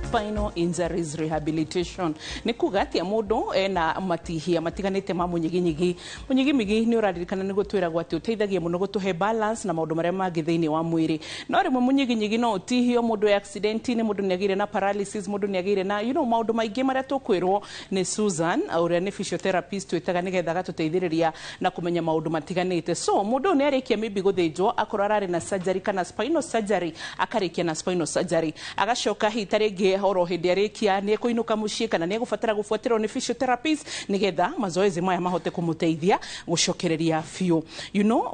Spinal injuries rehabilitation nĩ kuga atĩa? Mũndũ ena matihia matiganĩte ma mũnyiginyigi. Mũnyigimigi nĩ ũraririkana nĩguo twĩragwo atĩ ũteithagia mũno gũtũhe balance na maũndũ marĩa mangĩ thĩinĩ wa mwĩrĩ. No rĩmwe mũnyiginyigi no ũtihio mũndũ e accident-inĩ, mũndũ nĩ agĩire na paralysis, mũndũ nĩ agĩire na maũndũ maingĩ marĩa tũkwĩrwo nĩ Susan ũrĩa nĩ physiotherapist twĩtaga nĩgetha agatũteithĩrĩria na kũmenya maũndũ matiganĩte. So mũndũ ũyũ nĩ arĩkia maybe gũthĩnjwo, akorwo ararĩ na surgery kana spinal surgery, akarĩkia na spinal surgery, agacoka hihi ta rĩngĩ oro hĩndĩ arĩkia nĩ ekũinũka mũciĩ kana nĩ egũbatara gũbuatĩrwo nĩ physiotherapist nĩgetha mazoezi maya mahote kũmũteithia gũcokereria biũ.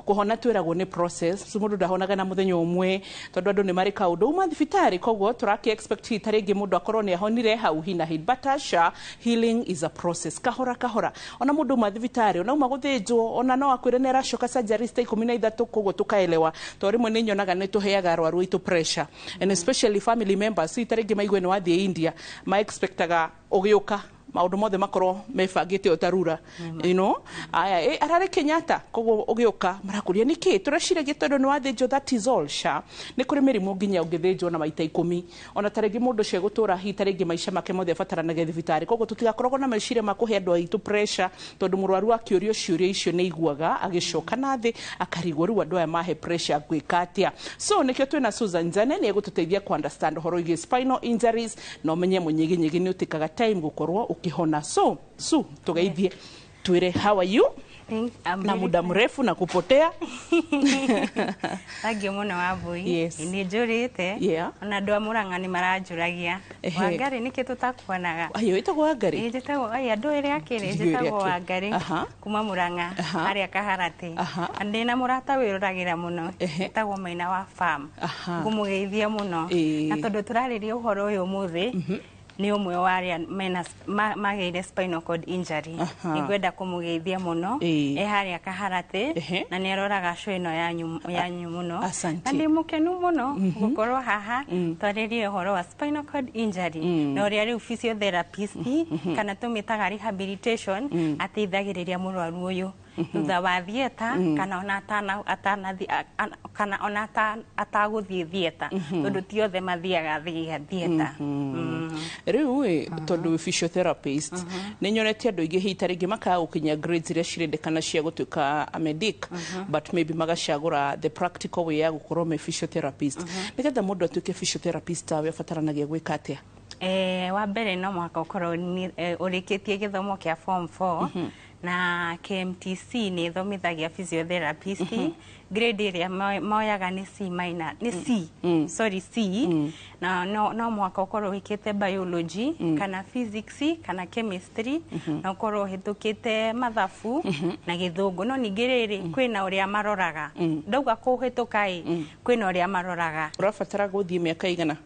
Kũhona twĩragwo nĩ process, so mũndũ ndahonaga na mũthenya ũmwe tondũ andũ nĩ marĩ kaũndũ uma thibitarĩ, koguo tũrakĩ expect hihi ta rĩngĩ mũndũ akorwo nĩ ahonire hau hi na hi, but aca, healing is a process, kahora kahora. Ona mũndũ uma thibitarĩ, ona uma gũthĩnjwo, ona no akwĩre nĩ aracoka surgery ta 13, koguo tũkaelewa tondũ rĩmwe nĩ nyonaga nĩ tũheaga arwaru aitũ pressure and especially family members. Hihi ta rĩngĩ maigue nĩ wathiĩ India, ma expectaga ũgĩũka maũndũ mothe makorwo mebangĩte o ta rura. Aya ararĩ Kenyatta, koguo ũgĩũka marakũria nĩkĩ tũreciragia tondũ nĩ wathĩnjwo, that is all. Sha nĩ kũrĩ mĩrimũ nginya ũngĩthĩnjwo na maita 10, ona ta rĩngĩ mũndũ ũcio egũtũra hihi ta rĩngĩ maica make mothe abataranagia thibitarĩ. Koguo tũtigakoragwo na meciria ma kũhe andũ aitũ pressure, tondũ mũrwaru akĩũrio ciũria icio nĩ aiguaga agĩcoka na thĩ akarigwo, rĩu andũ aya mahe pressure ngwĩka atĩa? So nĩkĩo twĩna Susan Njane, nĩ egũtũteithia ku understand ũhoro wĩgiĩ spinal injuries na ũmenye mũnyiginyigi nĩ ũtĩkaga time gũkorwo ũkĩhona. So Su, tũgeithie, twĩre how are you na muda mrefu na kupotea. Thank you mũno, Wambui. Yes. Nĩ njũrĩte. Ona andũ a Mũrang'a nĩ maranjũragia. Wangari, nĩkĩ tũtakuonaga? Ayo, ĩtagwo Wangari? Ĩ, njĩtagwo ai andũ ĩrĩa akĩrĩ. Ndiũĩ ĩrĩa Njĩtagwo akĩrĩ. Wangari kuma Mũrang'a harĩa Kaharatĩ. Na ndĩna mũrata wĩroragĩra mũno ĩtagwo Maina wa Farm. Ngũmũgeithia mũno. Na tondũ tũrarĩria ũhoro ũyũ ũmũthĩ, nĩ ũmwe wa arĩa mena magĩire spinal cord injury. Nĩngwenda kũmũgeithia mũno. E harĩa Kaharatĩ na nĩ aroraga show ĩno yanyu mũno. Asante. Na ndĩ mũkenu mũno gũkorwo haha twarĩrie ũhoro wa spinal cord injury na ũrĩa rĩu physiotherapist kana tũmĩtaga rehabilitation ateithagĩrĩria mũrwaru ũyũ thutha wa theatre kana ona atanathi kana ona atagũthiĩ theatre, tondũ ti othe mathiaga theatre. Rĩu ĩ, tondũ wĩ physiotherapist, nĩ nyonete andũ aingĩ hihi ta rĩngĩ makaga gũkinyia grades iria cirendekana cia gũtuĩka a medic, but maybe magacagũra the practical way ya gũkorwo me physiotherapist. Nĩgetha mũndũ atuĩke physiotherapist tawe, abataranagia gwĩka atĩa? Wa mbere no mũhaka ũkorwo ũrĩkĩtie gĩthomo kĩa form 4, na KMTC nĩ ĩthomithagia physiotherapist. Grade ĩrĩa moyaga nĩ C minor, nĩ C, sorry, C. Na no mũhaka ũkorwo wĩkĩte biology kana physics kana chemistry na ũkorwo ũhĩtũkĩte mathabu na gĩthũngũ. No ningĩ rĩrĩ, kwĩna ũrĩa maroraga, ndauga kũhĩtũka ĩ, kwĩna ũrĩa maroraga. Ũrabatara gũthiĩ mĩaka igana?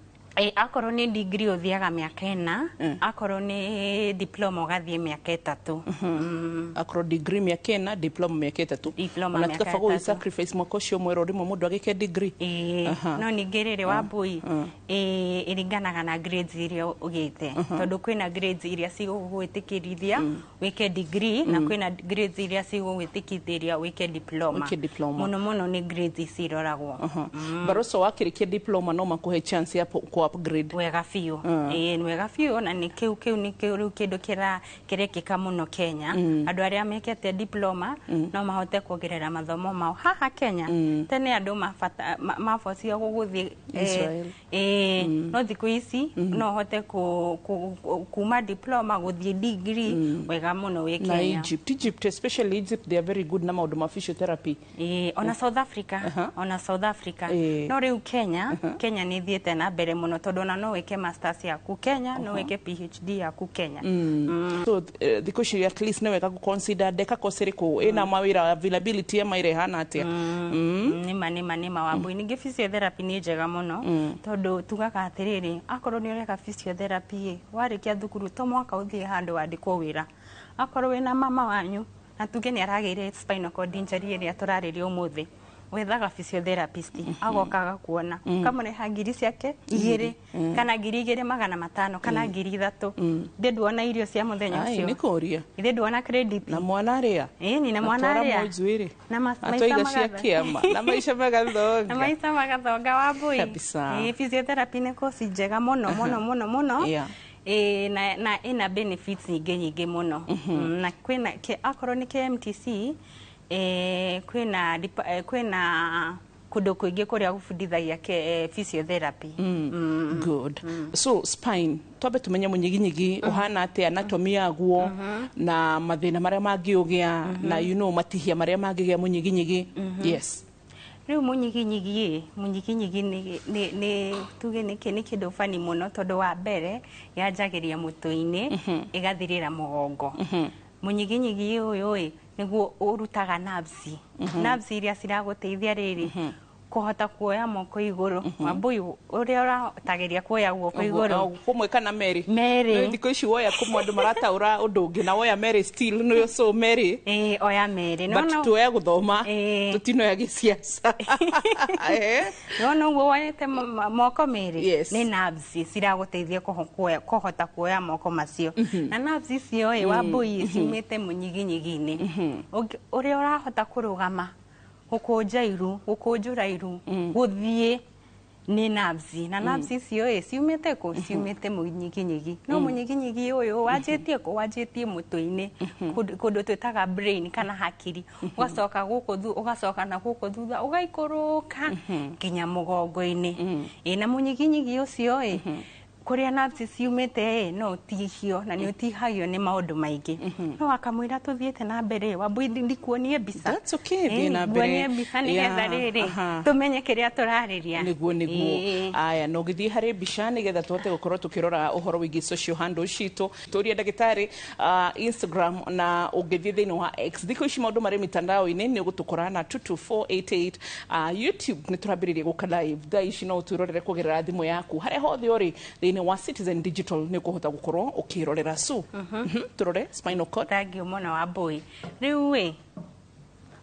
Akorwo nĩ degree ũthiaga mĩaka 4, akorwo nĩ diploma ũgathiĩ mĩaka 3. Akorwo degree mĩaka 4, diploma mĩaka 3. Diploma Ona mĩaka tikaba gũgĩ 3. sacrifice mwaka ũcio ũmwe rĩmwe mũndũ agĩke degree. Ĩĩ, no ningĩ rĩrĩ, Wambui, ĩringanaga na grades iria ũgĩte, tondũ kwĩna grades iria cigũgwĩtĩkĩrithia wĩke degree na kwĩna grades iria cigũgwĩtĩkithĩria wĩke diploma. Wĩke diploma. Mũno mũno nĩ grades ici iroragwo. But also wakĩrĩkia diploma no makũhe chance ya ku upgrade. Wega biũ, ĩĩ, nĩ wega biũ, na nĩ kĩu nĩ kĩu rĩu kĩndũ kĩrekĩka mũno Kenya. Andũ arĩa mekete diploma no mahote kuongerera mathomo mao haha Kenya. Tene andũ mabocigwo gũthiĩ Israel. Ĩĩ, no thikũ ici no ũhote kuma diploma gũthiĩ degree wega mũno wĩ Na Kenya. Egypt, especially Egypt, they are very good na maũndũ ma physiotherapy. Ĩĩ, ona South Africa, ona South Africa. No rĩu Kenya nĩ ithiĩte na mbere mũno, tondũ ona no wĩke masters yaku Kenya, no wĩke PhD yaku Kenya. So thikũ ici at least nĩ wega gũ-consider ndeka course ĩrĩkũ ĩna mawĩra, availability ya mawĩra ĩhana atĩa. Nĩma, nĩma, nĩma, Wambui. Ningĩ physiotherapy nĩ njega mũno, tondũ tugaga atĩrĩrĩ, akorwo nĩ ũreka physiotherapy ĩ, warĩkia thukuru to mwaka ũthiĩ handũ wandĩkwo wĩra. Akorwo wĩna mama wanyu na tuge nĩ aragĩire spinal cord injury ĩrĩa tũrarĩria ũmũthĩ, Wethaga physiotherapist, agoka agakuona, ũkamũrĩha ngiri ciake 2 kana 2500 kana 3000. Ndĩ nduona irio cia mũthenya Ai, ũcio. nĩ kũria. Ithe nduona credit. Na mwana arĩa. Ĩni, na mwana Atwara arĩa. njuĩrĩ. Na maica Atwaiga cia kĩama na maica na magathonga. Maica magathonga, Wambui. Kabisa. Ĩĩ, physiotherapy nĩ kosi njega mũno mũno mũno mũno. Ĩĩ, na ĩna benefits nyingĩ nyingĩ mũno. Na kwĩna akorwo nĩ KMTC, kwĩna kwĩna kũndũ kũingĩ kũrĩa gũbundithagia physiotherapy. Good. So spine, twambe tumenye mũnyiginyigi ũhana atĩa, anatomy yaguo, na mathĩna marĩa mangĩũgĩa, na matihia marĩa mangĩgĩa mũnyiginyigi. Yes. Rĩu mũnyiginyigi ĩ, mũnyiginyigi nĩ tuge nĩ kĩndũ bani mũno, tondũ wa mbere yanjagĩria mũtwe-inĩ ĩgathirĩra mũgongo. Mũnyiginyigi ũyũ ĩ nĩguo ũrutaga nerves, nerves iria ciragũteithia rĩrĩ kũhota kuoya moko igũrũ. Wambui, ũrĩa ũratageria kuoya guoko igũrũ. Kũmwe kana merĩ? Merĩ. Nĩ thikũ ici woya kũmwe andũ marataũra ũndũ ũngĩ, na woya merĩ still nĩyo, so merĩ. Ĩĩ, oya merĩ. But tuoya gũthoma, tũtinoya gĩciaca. Nona ũguo woyete moko merĩ? Yes. Nĩ nerves ciragũteithia kũhota kuoya moko macio, na nerves icio ĩ, Wambui, ciumĩte mũnyiginyigi-inĩ. Ũrĩa ũrahota kũrũgama, gũkũnja iru, gũkũnjũra iru, gũthiĩ, nĩ nerves. Na nerves icio ĩ ciumĩte kũ? Ciumĩte mũnyiginyigi. No mũnyiginyigi ũyũ wanjĩtie kũ? Wanjĩtie mũtwe-inĩ, kũndũ twĩtaga brain kana hakiri, ũgacoka gũkũ ũgacoka na gũkũ thutha, ũgaikũrũka nginya mũgongo-inĩ. Ĩ, na mũnyiginyigi ũcio ĩ, kũrĩa nerves ciumĩte ĩ, no ũtihio, na nĩ ũtihagio nĩ maũndũ maingĩ. No akamwĩra tũthiĩte na mbere, Wambui, ndikuonie mbica. That's okay, thiĩ na mbere. Nguonie mbica nĩgetha rĩrĩ tũmenye kĩrĩa tũrarĩria. Nĩguo. Aya, na ũgĩthiĩ harĩ mbica nĩgetha tũhote gũkorwo tũkĩrora ũhoro wĩgiĩ social handles citũ, tũrie ndagĩtarĩ, Instagram, na ũngĩthiĩ thĩinĩ wa X, thikũ ici maũndũ marĩ mitandao-inĩ, nĩ ũgũtũkora na 22488. YouTube nĩ tũrambĩrĩria gũka live thaa ici, no ũtwĩrorere kũgerera thimũ yaku harĩa hothe ũrĩ thĩinĩ wa Citizen Digital, nĩ ũkũhota gũkorwo ũkĩrorera. So tũrore spinal cord. Thank you mũno, Wambui. Rĩu ĩ,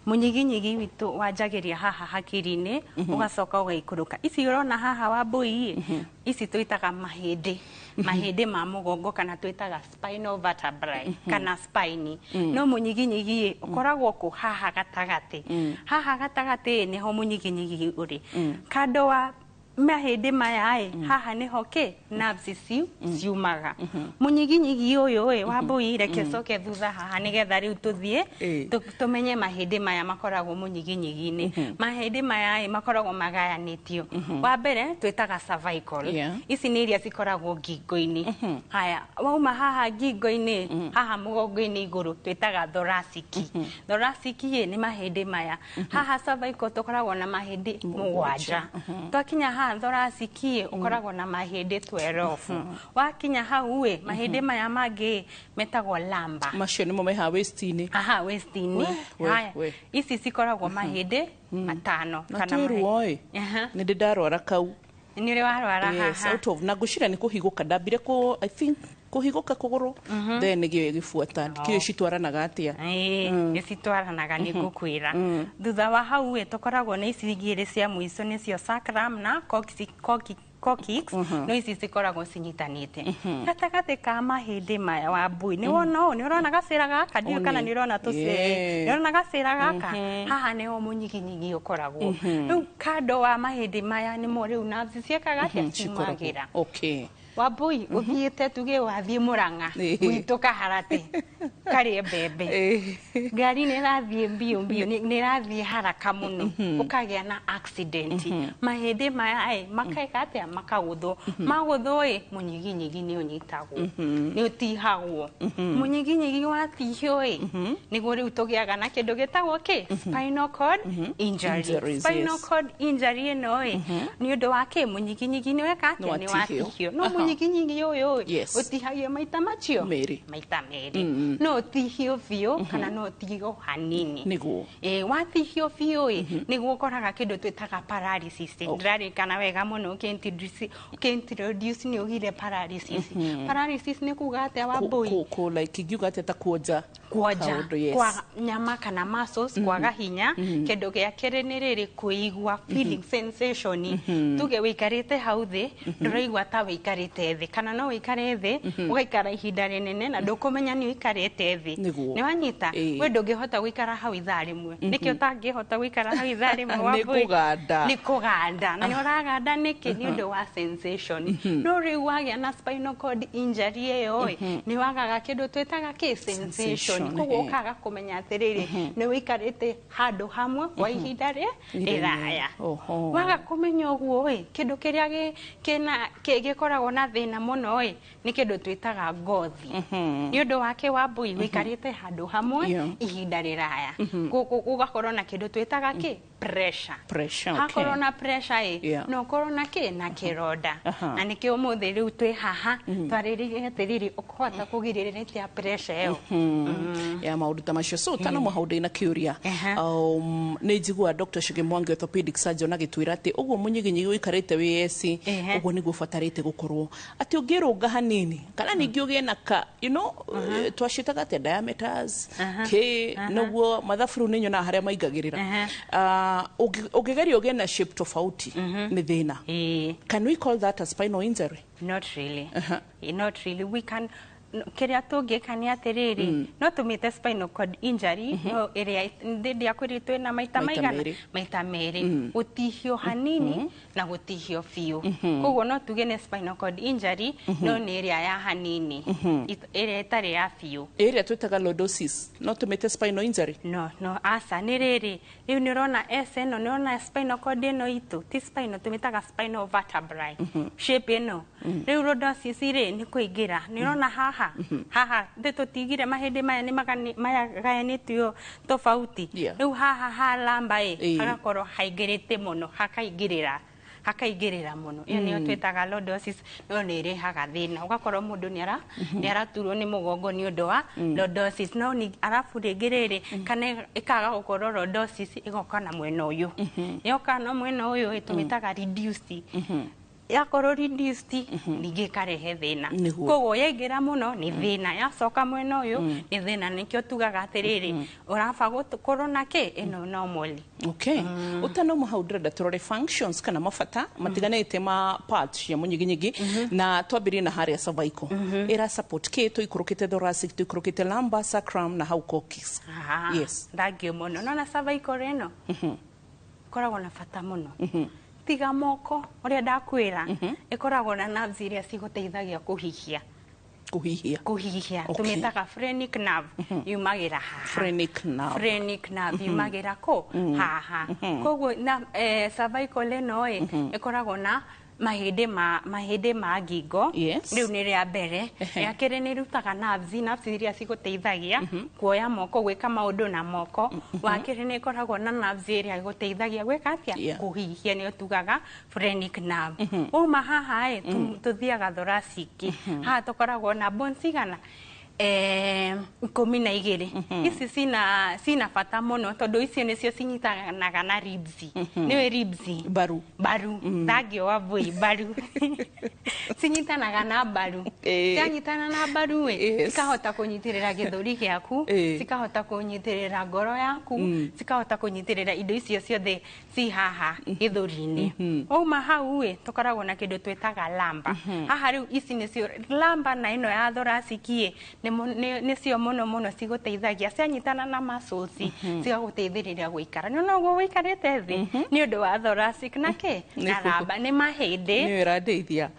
mũnyiginyigi witũ wanjagĩria haha hakiri-inĩ, ũgacoka ũgaikũrũka. Ici ũrona haha, Wambui, ĩ ici twĩtaga mahĩndĩ, mahĩndĩ ma mũgongo, kana twĩtaga spinal vertebrae kana spine. No mũnyiginyigi ĩ ũkoragwo kũ? Haha gatagatĩ. Haha gatagatĩ ĩ nĩho mũnyiginyigi ũrĩ. Kando wa mahĩndĩ maya ĩ, haha nĩho kĩ nerves ciumaga. Mũnyiginyigi ũyũ ĩ, Wambui, reke coke thutha haha nĩgetha rĩu tũthiĩ tũmenye mahĩndĩ maya makoragwo mũnyiginyigi-inĩ. Mahĩndĩ maya ĩ makoragwo magayanĩtio. Wa mbere twĩtaga cervical. Ici nĩ iria cikoragwo ngingo-inĩ. Haya, wauma haha ngingo-inĩ, haha mũgongo-inĩ igũrũ twĩtaga thoracic. Thoracic ĩ nĩ mahĩndĩ maya. Haha cervical tũkoragwo na mahĩndĩ 7. Twakinya haha thoracic ĩ, ũkoragwo na mahĩndĩ 12. Wakinya hau ĩ, mahĩndĩ maya mangĩ metagwo lumbar. Macio nĩmo me haha waist-inĩ. Haha waist-inĩ. We, Haya, we. ici cikoragwo mahĩndĩ 5. Na twĩ ruo ĩ, nĩ ndĩ ndarwara kau. Nĩ ũrĩ warwara? Yes. Haha? Out of na ngwĩciria nĩ kũhigũka ndambire kũ, I think kũhigũka kũgũrũ, then nĩgĩo ĩgĩbuata. Ndikĩũĩ citwaranaga atĩa. Ĩĩ, nĩ citwaranaga, nĩ ngũkwĩra. Thutha wa hau ĩ, tũkoragwo na ici igĩrĩ cia mũico, nĩcio sacrum na coccyx, no ici cikoragwo cinyitanĩte. Gatagatĩ ka mahĩndĩ maya, Wambui, nĩ wona ũũ, nĩ ũrona gacĩra gaka? Ndiũĩ kana nĩ ũrona tũcĩra. Nĩ ũrona gacĩra gaka? Haha nĩho mũnyiginyigi ũkoragwo. Rĩu kando wa mahĩndĩ maya nĩmo rĩu nerves ciĩkaga atĩa? Cikoragwo. Ciumagĩra. Wambui, ũthiĩte, tuge wathiĩ Mũrang'a gwitũ Kaharati karĩe mbembe, ngari nĩ ĩrathiĩ mbio mbio, nĩ ĩrathiĩ haraka mũno, ũkagĩa na accident. Mahĩndĩ maya ĩ makeka atĩa? Makagũthwo. Magũthwo ĩ, mũnyiginyigi nĩ ũnyitagwo, nĩ ũtihagwo. Mũnyiginyigi watihio ĩ, nĩguo rĩu tũgĩaga na kĩndũ gĩtagwo kĩ? Spinal cord injury. Injuries, Spinal yes. cord injury ĩno ĩ nĩ ũndũ wa kĩ? Mũnyiginyigi nĩ weka atĩa? Nĩ Nĩ watihio. watihio. No mũnyiginyigi ũyũ ĩ Yes. ũtihagio maita macio Merĩ. Maita merĩ. No No ũtihio biũ kana no ũtihio hanini. Nĩguo. Ĩ, watihio biũ ĩ, nĩguo ũkoraga kĩndũ twĩtaga paralysis. Ndĩrarĩkana wega mũno ũkĩ-introduce nĩ ugire paralysis. Paralysis nĩ kuga atĩa, Wambui? Ku like ingiuga atĩa, ta kuonja. Kuonja kaũndũ, yes. kwa nyama kana muscles, kwaga hinya. Kĩndũ gĩa kerĩ nĩ rĩrĩ, kũigua feeling, sensation. Tuge wĩikarĩte hau thĩ, ndũraigua ta wĩikarĩte thĩ, kana no wĩikare thĩ ũgaikara ihinda rĩnene na ndũkũmenya nĩ ũikarĩte thĩ. Nĩguo. Nĩ wanyita? Ĩĩ. We ndũngĩhota gũikara hau ithaa rĩmwe. Nĩkĩ ũtangĩhota gũikara hau ithaa rĩmwe, Nĩ Wambui? kũganda. Nĩ kũganda. Na nĩ ũraganda nĩkĩ? Nĩ ũndũ wa sensation. No rĩu wagĩa na spinal cord injury ĩyo ĩ, nĩ wagaga kĩndũ twĩtaga kĩ? Sensation. Sensation, Koguo ũkaga kũmenya atĩrĩrĩ, nĩ wĩikarĩte handũ hamwe kwa ihinda rĩ rĩraya. Waga kũmenya ũguo ĩ, kĩndũ kĩrĩa gĩkoragwo na thĩna mũno ĩ, nĩ kĩndũ twĩtaga ngothi. Nĩ ũndũ wake, Wambui, wĩikarĩte handũ hamwe ihinda rĩraya. Gũgakorwo na kĩndũ twĩtaga kĩ? Pressure. Pressure, okay. Hakorwo na pressure ĩ, na ũkorwo na kĩ? Na kĩronda. Na nĩkĩo ũmũthĩ rĩu twĩ haha twarĩrĩrie atĩrĩrĩ, ũkũhota kũgirĩrĩria atĩa pressure ĩyo. Ya maũndũ ta macio. So tano mũhau ndĩ na kĩũria. Nĩ njigua Dr. Chege Mwangi, orthopedic surgeon, agĩtwĩra atĩ ũguo mũnyiginyigi ũikarĩte wĩ eci, ũguo nĩguo ũbatarĩte gũkorwo atĩ ũngĩrũnga hanini kana ningĩ ũgĩe na ka twaciĩtaga atĩa, diameters kĩ, nĩguo mathabu rĩu nĩ nyonaga harĩa maingagĩrĩra. Ah, ũngĩgeria ũgĩe na shape tofauti nĩ thĩna. Can we call that a spinal injury? Not really. Not really. We can kĩrĩa tũngĩka nĩ atĩrĩrĩ, no tũmĩte spinal cord injury, no ĩrĩa ndiakwĩrire twĩna maita Maita maigana? merĩ. Maita merĩ, gũtihio hanini na gũtihio biũ. Koguo no tuge nĩ spinal cord injury, no nĩ ĩrĩa ya hanini, ĩrĩa ĩtarĩ ya biũ. Ĩrĩa twĩtaga lordosis, no tũmĩte spinal injury? No, aca. Nĩ rĩrĩ, rĩu nĩ ũrona S ĩno, nĩ ũrona spinal cord ĩno itũ ti spinal, tũmĩtaga spinal vertebrae shape ĩno. Rĩu lordosis rĩ, nĩ kũingĩra. Nĩ ũrona haha, haha thĩ tũtigire mahĩndĩ maya nĩ magayanĩtio tofauti. Rĩu haha ha lamba ĩ, hagakorwo haingĩrĩte mũno, hakaingĩrĩra mũno. Ĩyo nĩyo twĩtaga lordosis. No nĩ ĩrehaga thĩna, ũgakorwo mũndũ nĩ araturwo nĩ mũgongo nĩ ũndũ wa lordosis. No ni arabu rĩngĩ rĩrĩ, kana ĩkaga gũkorwo lordosis, ĩgoka na mwena ũyũ, yoka na mwena ũyũ ĩ, tũmĩtaga reduced. Yakorwo reduced ningĩ ĩkarehe thĩna. Koguo yaingĩra mũno nĩ thĩna, yacoka mwena ũyũ nĩ thĩna. Nĩkĩo tugaga atĩrĩrĩ, ũraba gũkorwo na kĩ ĩno normally. Okay, ũtanauma hau, ndĩrenda tũrore functions kana mabata matiganĩte ma parts cia mũnyiginyigi, na twambĩrĩrie na harĩa cervical. Ĩra support kĩ? Tũikũrũkĩte thoracic, tũikũrũkĩte lumbar, sacrum na hau coccyx. Yes. Thangio mũno. Nona cervical ĩno ĩkoragwo na bata mũno. Tiga moko ũrĩa ndakwĩra, ĩkoragwo na nerves iria cigũteithagia kũhihia. Kũhihia. Kũhihia. Tũmĩtaga phrenic nerve, yumagĩra haha. Phrenic nerve. Phrenic nerve yumagĩra kũ? Haha. Koguo na cervical ĩno ĩ, ĩkoragwo na mahĩndĩ ma ngingo. Rĩu nĩ rĩa mbere. Rĩa kerĩ, nĩ ĩrutaga nerves iria cigũteithagia kuoya moko, gwĩka maũndũ na moko. Wa kerĩ, nĩ ĩkoragwo na nerves ĩrĩa ĩgũteithagia gwĩka atĩa? Kũhihia, nĩyo tugaga phrenic nerve. Wauma haha ĩ, tũthiaga thoracic. Haha tũkoragwo na bones igana 12. Ici cina bata mũno tondũ icio nĩcio cinyitanaga na ribs. Nĩwe ribs? Mbaru. Mbaru. Thangio Wambui. Mbaru cinyitanaga na mbaru. Cianyitana na mbaru ĩ, cikahota kũnyitĩrĩra gĩthũri gĩaku, cikahota kũnyitĩrĩra ngoro yaku, cikahota kũnyitĩrĩra indo icio ciothe ci haha gĩthũri-inĩ. Wauma hau ĩ, tũkoragwo na kĩndũ twĩtaga lumbar. Haha rĩu ici nĩcio lumbar na ĩno ya thoracic ĩ, nĩcio mũno mũno cigũteithagia. Cianyitana na muscles, cigagũteithĩrĩria gũikara. Nĩ ũguo wĩikarĩte thĩ nĩ ũndũ wa thoracic na kĩ? Na lumbar. Nĩ mahĩndĩ. Nĩyo ĩrandeithia.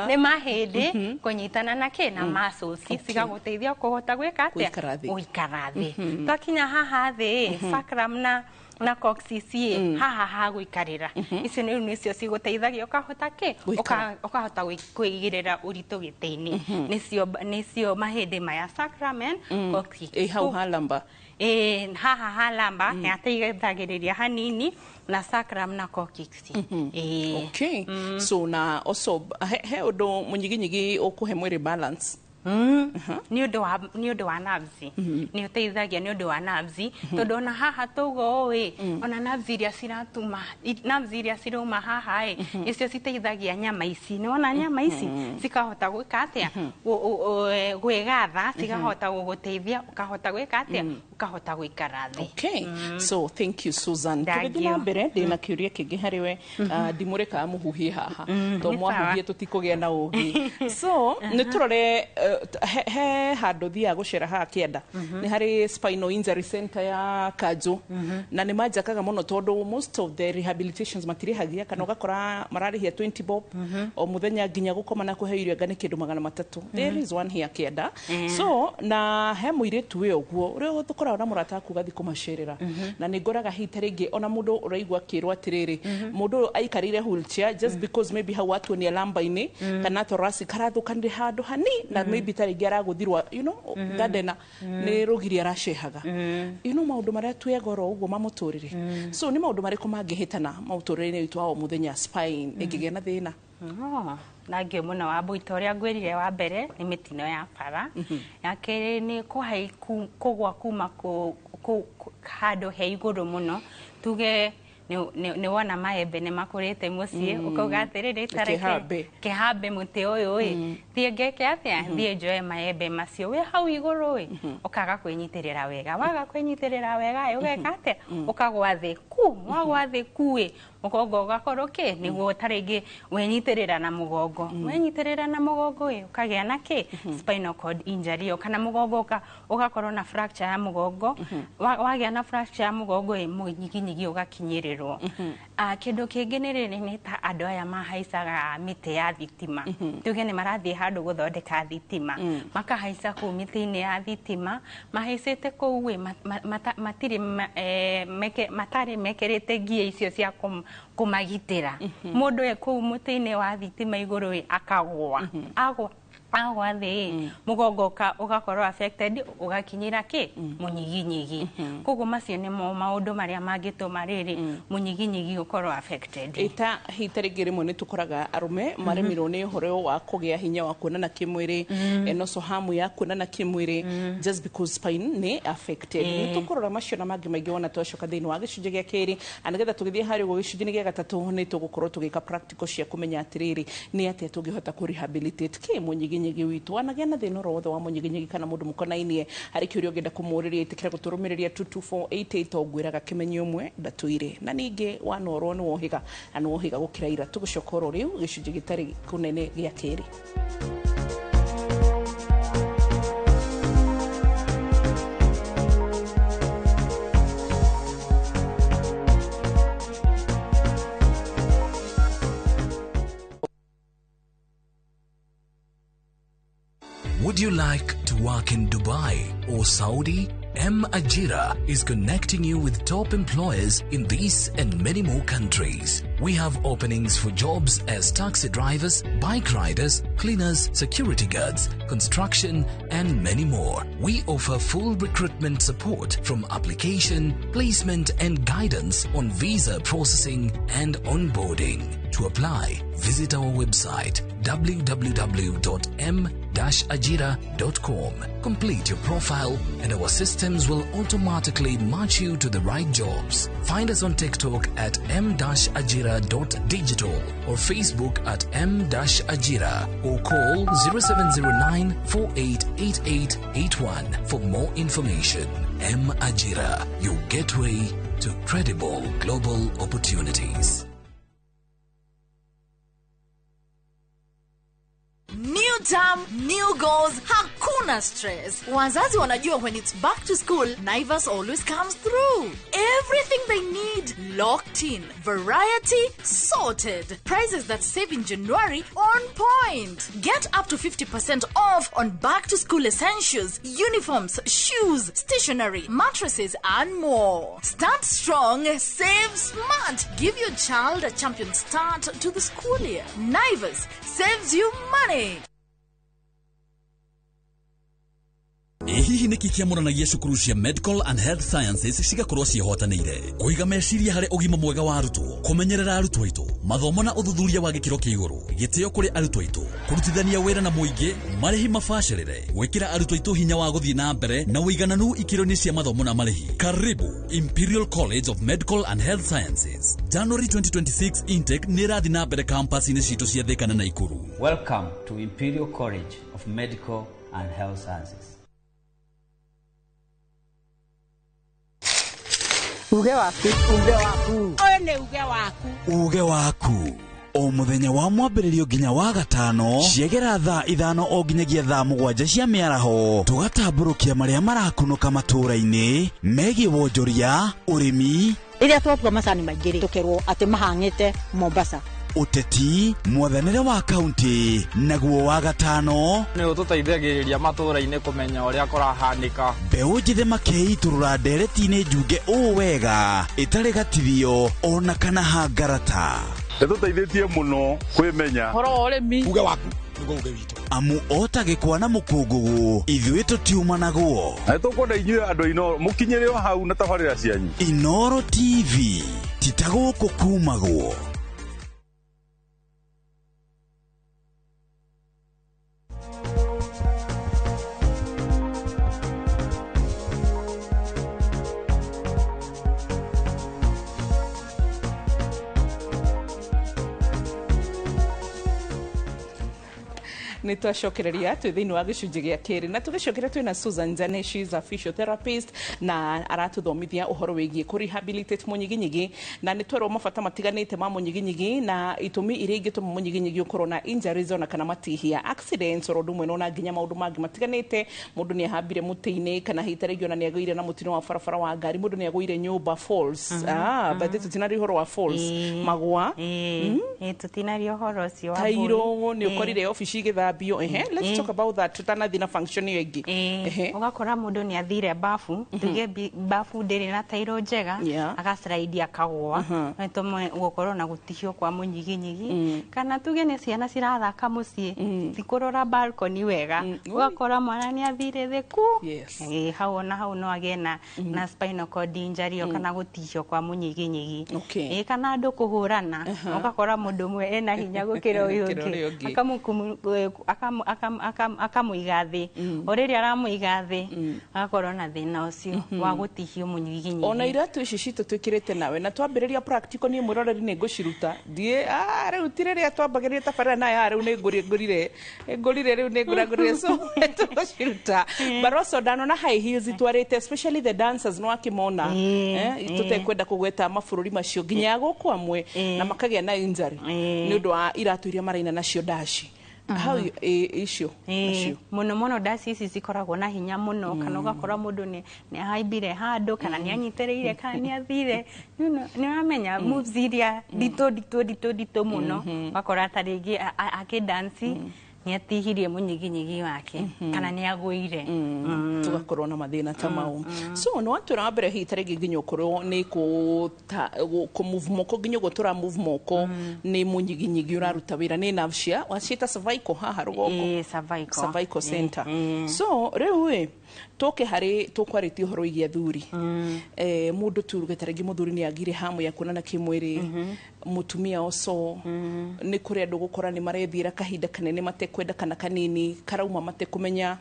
Nĩ mahĩndĩ kũnyitana na kĩ? Na muscles, cigagũteithia kũhota gwĩka atĩa? Gũikara thĩ. Gũikara thĩ. Twakinya haha thĩ, sacrum na coccyx ĩ, haha ha gũikarĩra, icio nĩ nĩcio cigũteithagia ũkahota kĩ? Gũikara. Ũkahota kũigĩrĩra ũritũ gĩtĩ-inĩ. Nĩcio mahĩndĩ maya, sacrum and coccyx. Ĩ hau ha lumbar. Ĩ, haha ha lumbar yateithagĩrĩria hanini na sacrum na coccyx. Ĩ. Okay, so na also he ũndũ mũnyiginyigi ũkũhe mwĩrĩ balance. Nĩ ũndũ wa nerves, nĩ ũteithagia nĩ ũndũ wa nerves, tondũ ona haha tũgo ĩ, ona nerves iria ciratuma, nerves iria cirauma haha ĩ, nĩcio citeithagia nyama ici. Nĩ wona nyama ici cikahota gwĩka atĩa? Gwĩgatha, cikahota gũgũteithia, ũkahota gwĩka atĩa? Ũkahota gũikara thĩ. Okay, so thank you, Susan. Thank Tũgĩthiĩ na you. mbere, ndĩna kĩũria kĩngĩ harĩ we. Ndimũrekaga mũhuhie haha to Nĩ mwahuhie tũtikũgĩa na ũgĩ. So nĩ tũrore, he handũ thiaga gũcera haha kĩanda, nĩ harĩ spinal injury center ya kanjũ, na nĩ manjakaga mũno tondũ most of the rehabilitations matirĩhagia, kana ũgakora mararĩhia 20 bob o mũthenya, nginya gũkoma na kũheo irio anga nĩ kĩndũ 300. There is one here kĩanda. So na he mũirĩtu wĩ ũguo ũrĩa tũkoragwo na mũrata waku ũgathiĩ kũmacerera, na nĩ ngoraga hihi ta rĩngĩ ona mũndũ ũraigua akĩrwo atĩrĩrĩ, mũndũ ũyũ aikarĩire wheelchair just because maybe hau atuonia lamba-inĩ kana thoracic harathũkanire handũ hani, na maybe ta rĩngĩ aragũthirwa gardena nĩ rũgiri aracehaga, maũndũ marĩa twĩ goro ũguo ma mũtũrĩre. So nĩ maũndũ marĩkũ mangĩhĩtana mũtũrĩre-inĩ witũ wa o mũthenya spine ĩngĩgĩa na thĩna? Oh, thangio mũno Wambui. Ta ũrĩa ngwĩrire, wa mbere nĩ mĩtino ya bara, ya kerĩ nĩ kũgwa kuma handũ he igũrũ mũno. Tuge nĩ wona maembe nĩ makũrĩte mũciĩ, ũkauga atĩrĩrĩ, tareke Kĩhambe. Kĩhambe mũtĩ ũyũ ĩ, thiĩ ngeke atĩa, thiĩ njoe maembe macio. Wĩ hau igũrũ ĩ, ũkaga kwĩnyitĩrĩra wega. Waga kwĩnyitĩrĩra wega ĩ, ũgeka atĩa? Ũkagwa thĩ ku. Wagwa thĩ ku ĩ, mũgongo ũgakorwo kĩ, nĩguo ta rĩngĩ wenyitĩrĩra na mũgongo, wenyitĩrĩra na mũgongo ĩ, ũkagĩa na kĩ, spinal cord injury ĩyo, kana mũgongo ũgakorwo na fracture ya mũgongo. Wagĩa na fracture ya mũgongo ĩ, mũnyiginyigi ũgakinyĩrĩrwo. Kĩndũ kĩngĩ nĩ rĩrĩ, nĩ ta andũ aya mahaicaga mĩtĩ ya thitima. Tuge nĩ marathiĩ handũ gũthondeka thitima, makahaica kũu mĩtĩ-inĩ ya thitima. Mahaicĩte kũu ĩ, matirĩ matarĩ mekĩrĩte ngia icio cia kũmagitĩra. Mũndũ e kũu mũtĩ-inĩ wa thitima igũrũ ĩ, akagwa. Agwa, agwa thĩ ĩ, mũgongo ũgakorwo affected, ũgakinyĩra kĩ, mũnyiginyigi. Koguo macio nĩmo maũndũ marĩa mangĩtũma rĩrĩ mũnyiginyigi ũkorwo affected. Ĩta hihi ta rĩngĩ rĩmwe nĩ tũkoraga arũme maremirwo nĩ ũhoro wa kũgĩa hinya wa kuonana kĩmwĩrĩ, enoso hamu ya kuonana kĩmwĩrĩ just because spine nĩ affected. Nĩ tũkũrora macio na mangĩ maingĩ wona twacoka thĩinĩ wa gĩcunjĩ gĩa kerĩ, na nĩgetha tũgĩthiĩ harĩ ũguo gĩcunjĩ-inĩ gĩa gatatũ, nĩ tũgũkorwo tũgĩka practical cia kũmenya atĩrĩrĩ, nĩ atĩa tũngĩhota kũ rehabilitate kĩ mũnyiginyigi witũ wanagĩa na thĩna oro wothe wa mũnyiginyigi, kana mũndũ mũkonainie harĩ kĩũria ũngĩenda kũmũrĩria, ĩtĩkĩra gũtũrũmĩrĩria 22488. To ngwĩraga kĩmenyi ũmwe ndatũire, na ningĩ wanorwo nĩ wohĩga, na nĩ wohĩga gũkĩra ira. Tũgũcoka oro rĩu gĩcunjĩ gĩtarĩ kũnene gĩa kerĩ. Would you like to work in Dubai or Saudi? M Ajira is connecting you with top employers in these and many more countries. We have openings for jobs as taxi drivers, bike riders, cleaners, security guards, construction, and many more. We offer full recruitment support from application, placement, and guidance on visa processing and onboarding. To apply, visit our website www.m-ajira.com. Complete your profile and our systems will automatically match you to the right jobs. Find us on TikTok at m-ajira.digital or Facebook at m-ajira or call 0709 488881 for more information. M Ajira, your gateway to credible global opportunities. New term, new goals, hakuna stress. Wazazi wanajua when it's back to school, Naivas always comes through. Everything they need locked in. Variety sorted. Prices that save in January on point. Get up to 50% off on back to school essentials, uniforms, shoes, stationery, mattresses, and more. Start strong, save smart. Give your child a champion start to the school year. Naivas saves you money. Ĩ Hihi nĩkĩ kĩamũranagia cukuru cia Medical and Health Sciences cigakorwo ciĩhotanĩire? Kũiga meciria harĩ ũgima mwega wa arutwo, kũmenyerera arutwo aitũ, mathomo na ũthuthuria wa gĩkĩro kĩa igũrũ, gĩtĩo kũrĩ arutwo aitũ, kũrutithania wĩra na mũingĩ, marĩhi mabacĩrĩre, gwĩkĩra arutwo aitũ hinya wa gũthiĩ na mbere na ũigananu ikĩro-inĩ cia mathomo na marĩhi. Karibu Imperial College of Medical and Health Sciences. January 2026 intake nĩ ĩrathiĩ na mbere campus-inĩ citũ cia Thika na Nakuru. Welcome to Imperial College of Medical and Health Sciences. Uge waku, uge waku. Ũyũ nĩ uge waku. Uge waku o muthenya wa mwambĩrĩrio nginya wa gatano ciegera thaa 5 o nginyagia thaa 7 cia mĩaraho, tũgatambũrũkia marĩa marakunũka matũũra-inĩ megiĩ wonjoria, ũrĩmi, Rĩrĩa twatua macani maingĩ rĩ, tũkerwo atĩ mahang'ĩte Mombasa, ũteti, mwathanĩre wa kaunti, naguo wa gatano nĩ ũtũteithagĩrĩria matũũra-inĩ kũmenya ũrĩa kũrahanĩka. Mbeũ njĩthĩ makeitũrũra ndereti-inĩ njunge ũũ wega ĩtarĩ gatithio ona kana hangarata. Ĩtũteithĩtie mũno kwĩmenya Ũhoro wa ũrĩmi. Uge waku nĩguo uge witũ. Amu ota gĩkwa na mũkũngũgũ ithuĩ tũtiumanagwo. Na nĩtũkwenda inyuĩ andũ a Inooro mũkinyĩre o hau na tabarĩra cianyu. Inooro TV ti ta gũkũ kumagwo. Nĩ twacokereria twĩ thĩinĩ wa gĩcunjĩ gĩa kerĩ na tũgĩcokera twĩna Susan Njane, she is a physiotherapist na aratũthomithia ũhoro wĩgiĩ kũ rehabilitate mũnyiginyigi, na nĩ twerwo mabata matiganĩte ma mũnyiginyigi na itũmi iria ingĩtũma mũnyiginyigi ũkorwo na injuries ona kana matihia, accidents oro ũndũ ũmwe na ona nginya maũndũ mangĩ matiganĩte. Mũndũ nĩ ahambire mũtĩ-inĩ kana hihi ta rĩngĩ ona nĩ agũire na mũtino wa barabara wa ngari, mũndũ nĩ agũire nyũmba, falls. But tũtinaria ũhoro wa falls, magwa. Tũtinaria ũhoro ũcio wa tairo nĩ ũkorire obici igĩthambio. Let's talk about that tutanathi na function ĩyo ĩngĩ. Ũgakora mũndũ nĩ athire bafu, tuge bafu ndĩrĩ na tairo njega, agaslide akagũa, no ĩtũme gũkorwo na gũtihio kwa mũnyiginyigi. Kana tuge nĩ ciana cirathaka mũciĩ, ti kũrora balcony wega, ũgakora mwana nĩ athire thĩ ku. Hau ona hau no agĩe na spinal cord injury kana gũtihio kwa mũnyiginyigi. Kana andũ kũhũrana, ũgakora mũndũ ũmwe ena hinya gũkĩra ũyũ ũngĩ, akamũiga thĩ, o rĩrĩa aramũiga thĩ agakorwo na thĩna ũcio wa gũtihio mũnyiginyigi. Ona iratũ ici citũ twĩkĩrĩte nawe na twambĩrĩria practical niĩ mwĩroreri nĩ ngũciruta ndiĩ rĩu ti rĩrĩa twambagĩrĩria tabarĩra nayo rĩu nĩ ngũrire rĩu nĩ ngũragũrire, so tũgũciruta. But also ndanona high heels itwarĩte, especially the dancers no akĩmona tũtekwenda kũgweta mabũrũri macio nginya gũkũ amwe na makagĩa na injury nĩ ũndũ wa iratũ iria maraina nacio ndaci. Hau icio mũno mũno ndaci ici cikoragwo na hinya mũno, kana ũgakora mũndũ nĩ ahaimbire handũ kana nĩ anyitĩrĩire kana nĩ athire, nĩ ũramenya moves iria nditũ nditũ nditũ nditũ mũno, ũgakora ta rĩngĩ akĩdansi nĩ atihirie mũnyiginyigi wake kana nĩ agũire, tugakorwo na mathĩna ta mau. So nĩ watwĩra wa mbere hihi ta rĩngĩ nginya ũkorwo nĩ kũ move moko, nginya ũguo tũra move moko nĩ mũnyiginyigi ũraruta wĩra, nĩ nerve cia waciĩta cervical haha rũgongo, cervical center. So rĩu ĩ tũke harĩ tũkwarĩtie ũhoro wĩgiĩ athuri, mũndũ tuge ta rĩngĩ mũthuri nĩ agire hamu ya kuonana kĩmwĩrĩ, mũtumia oco nĩ kũrĩ andũ gũkora nĩ marethiĩra kahinda kanene matekwenda kana kanini karauma matekũmenya.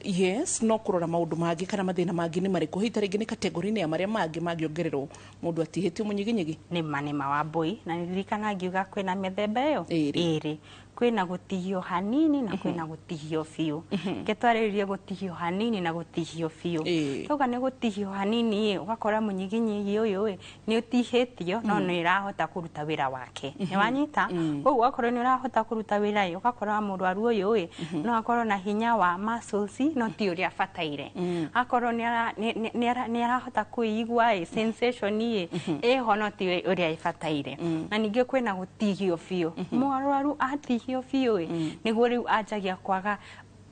Yes, no kũrora maũndũ mangĩ kana mathĩna mangĩ nĩ marĩkũ, hihi ta rĩngĩ nĩ kategori-inĩ ya marĩa mangĩ mangĩongererwo mũndũ atihĩtio mũnyiginyigi. Nĩ ma nĩ ma wa mbũi, na nĩririkana ngiuga kwĩna mĩthemba ĩyo ĩrĩ, kwĩna gũtihio hanini na kwĩna gũtihio biũ. Reke twarĩrĩrie gũtihio hanini na gũtihio biũ. Twauga nĩ gũtihio hanini ĩ, ũgakora mũnyiginyigi ũyũ ĩ nĩ ũtihĩtio no nĩ ũrahota kũruta wĩra wake, nĩ wanyita? Koguo akorwo nĩ ũrahota kũruta wĩra ĩ, ũgakora mũrwaru ũyũ ĩ no akorwo na hinya wa muscles no ti ũrĩa abataire, akorwo nĩ arahota kwĩigua ĩ sensation ĩ ĩho no ti ũrĩa ĩbataire. Na ningĩ kwĩna gũtihio biũ, mũrwaru atihio biũ ĩ nĩguo rĩu anjagia kwaga,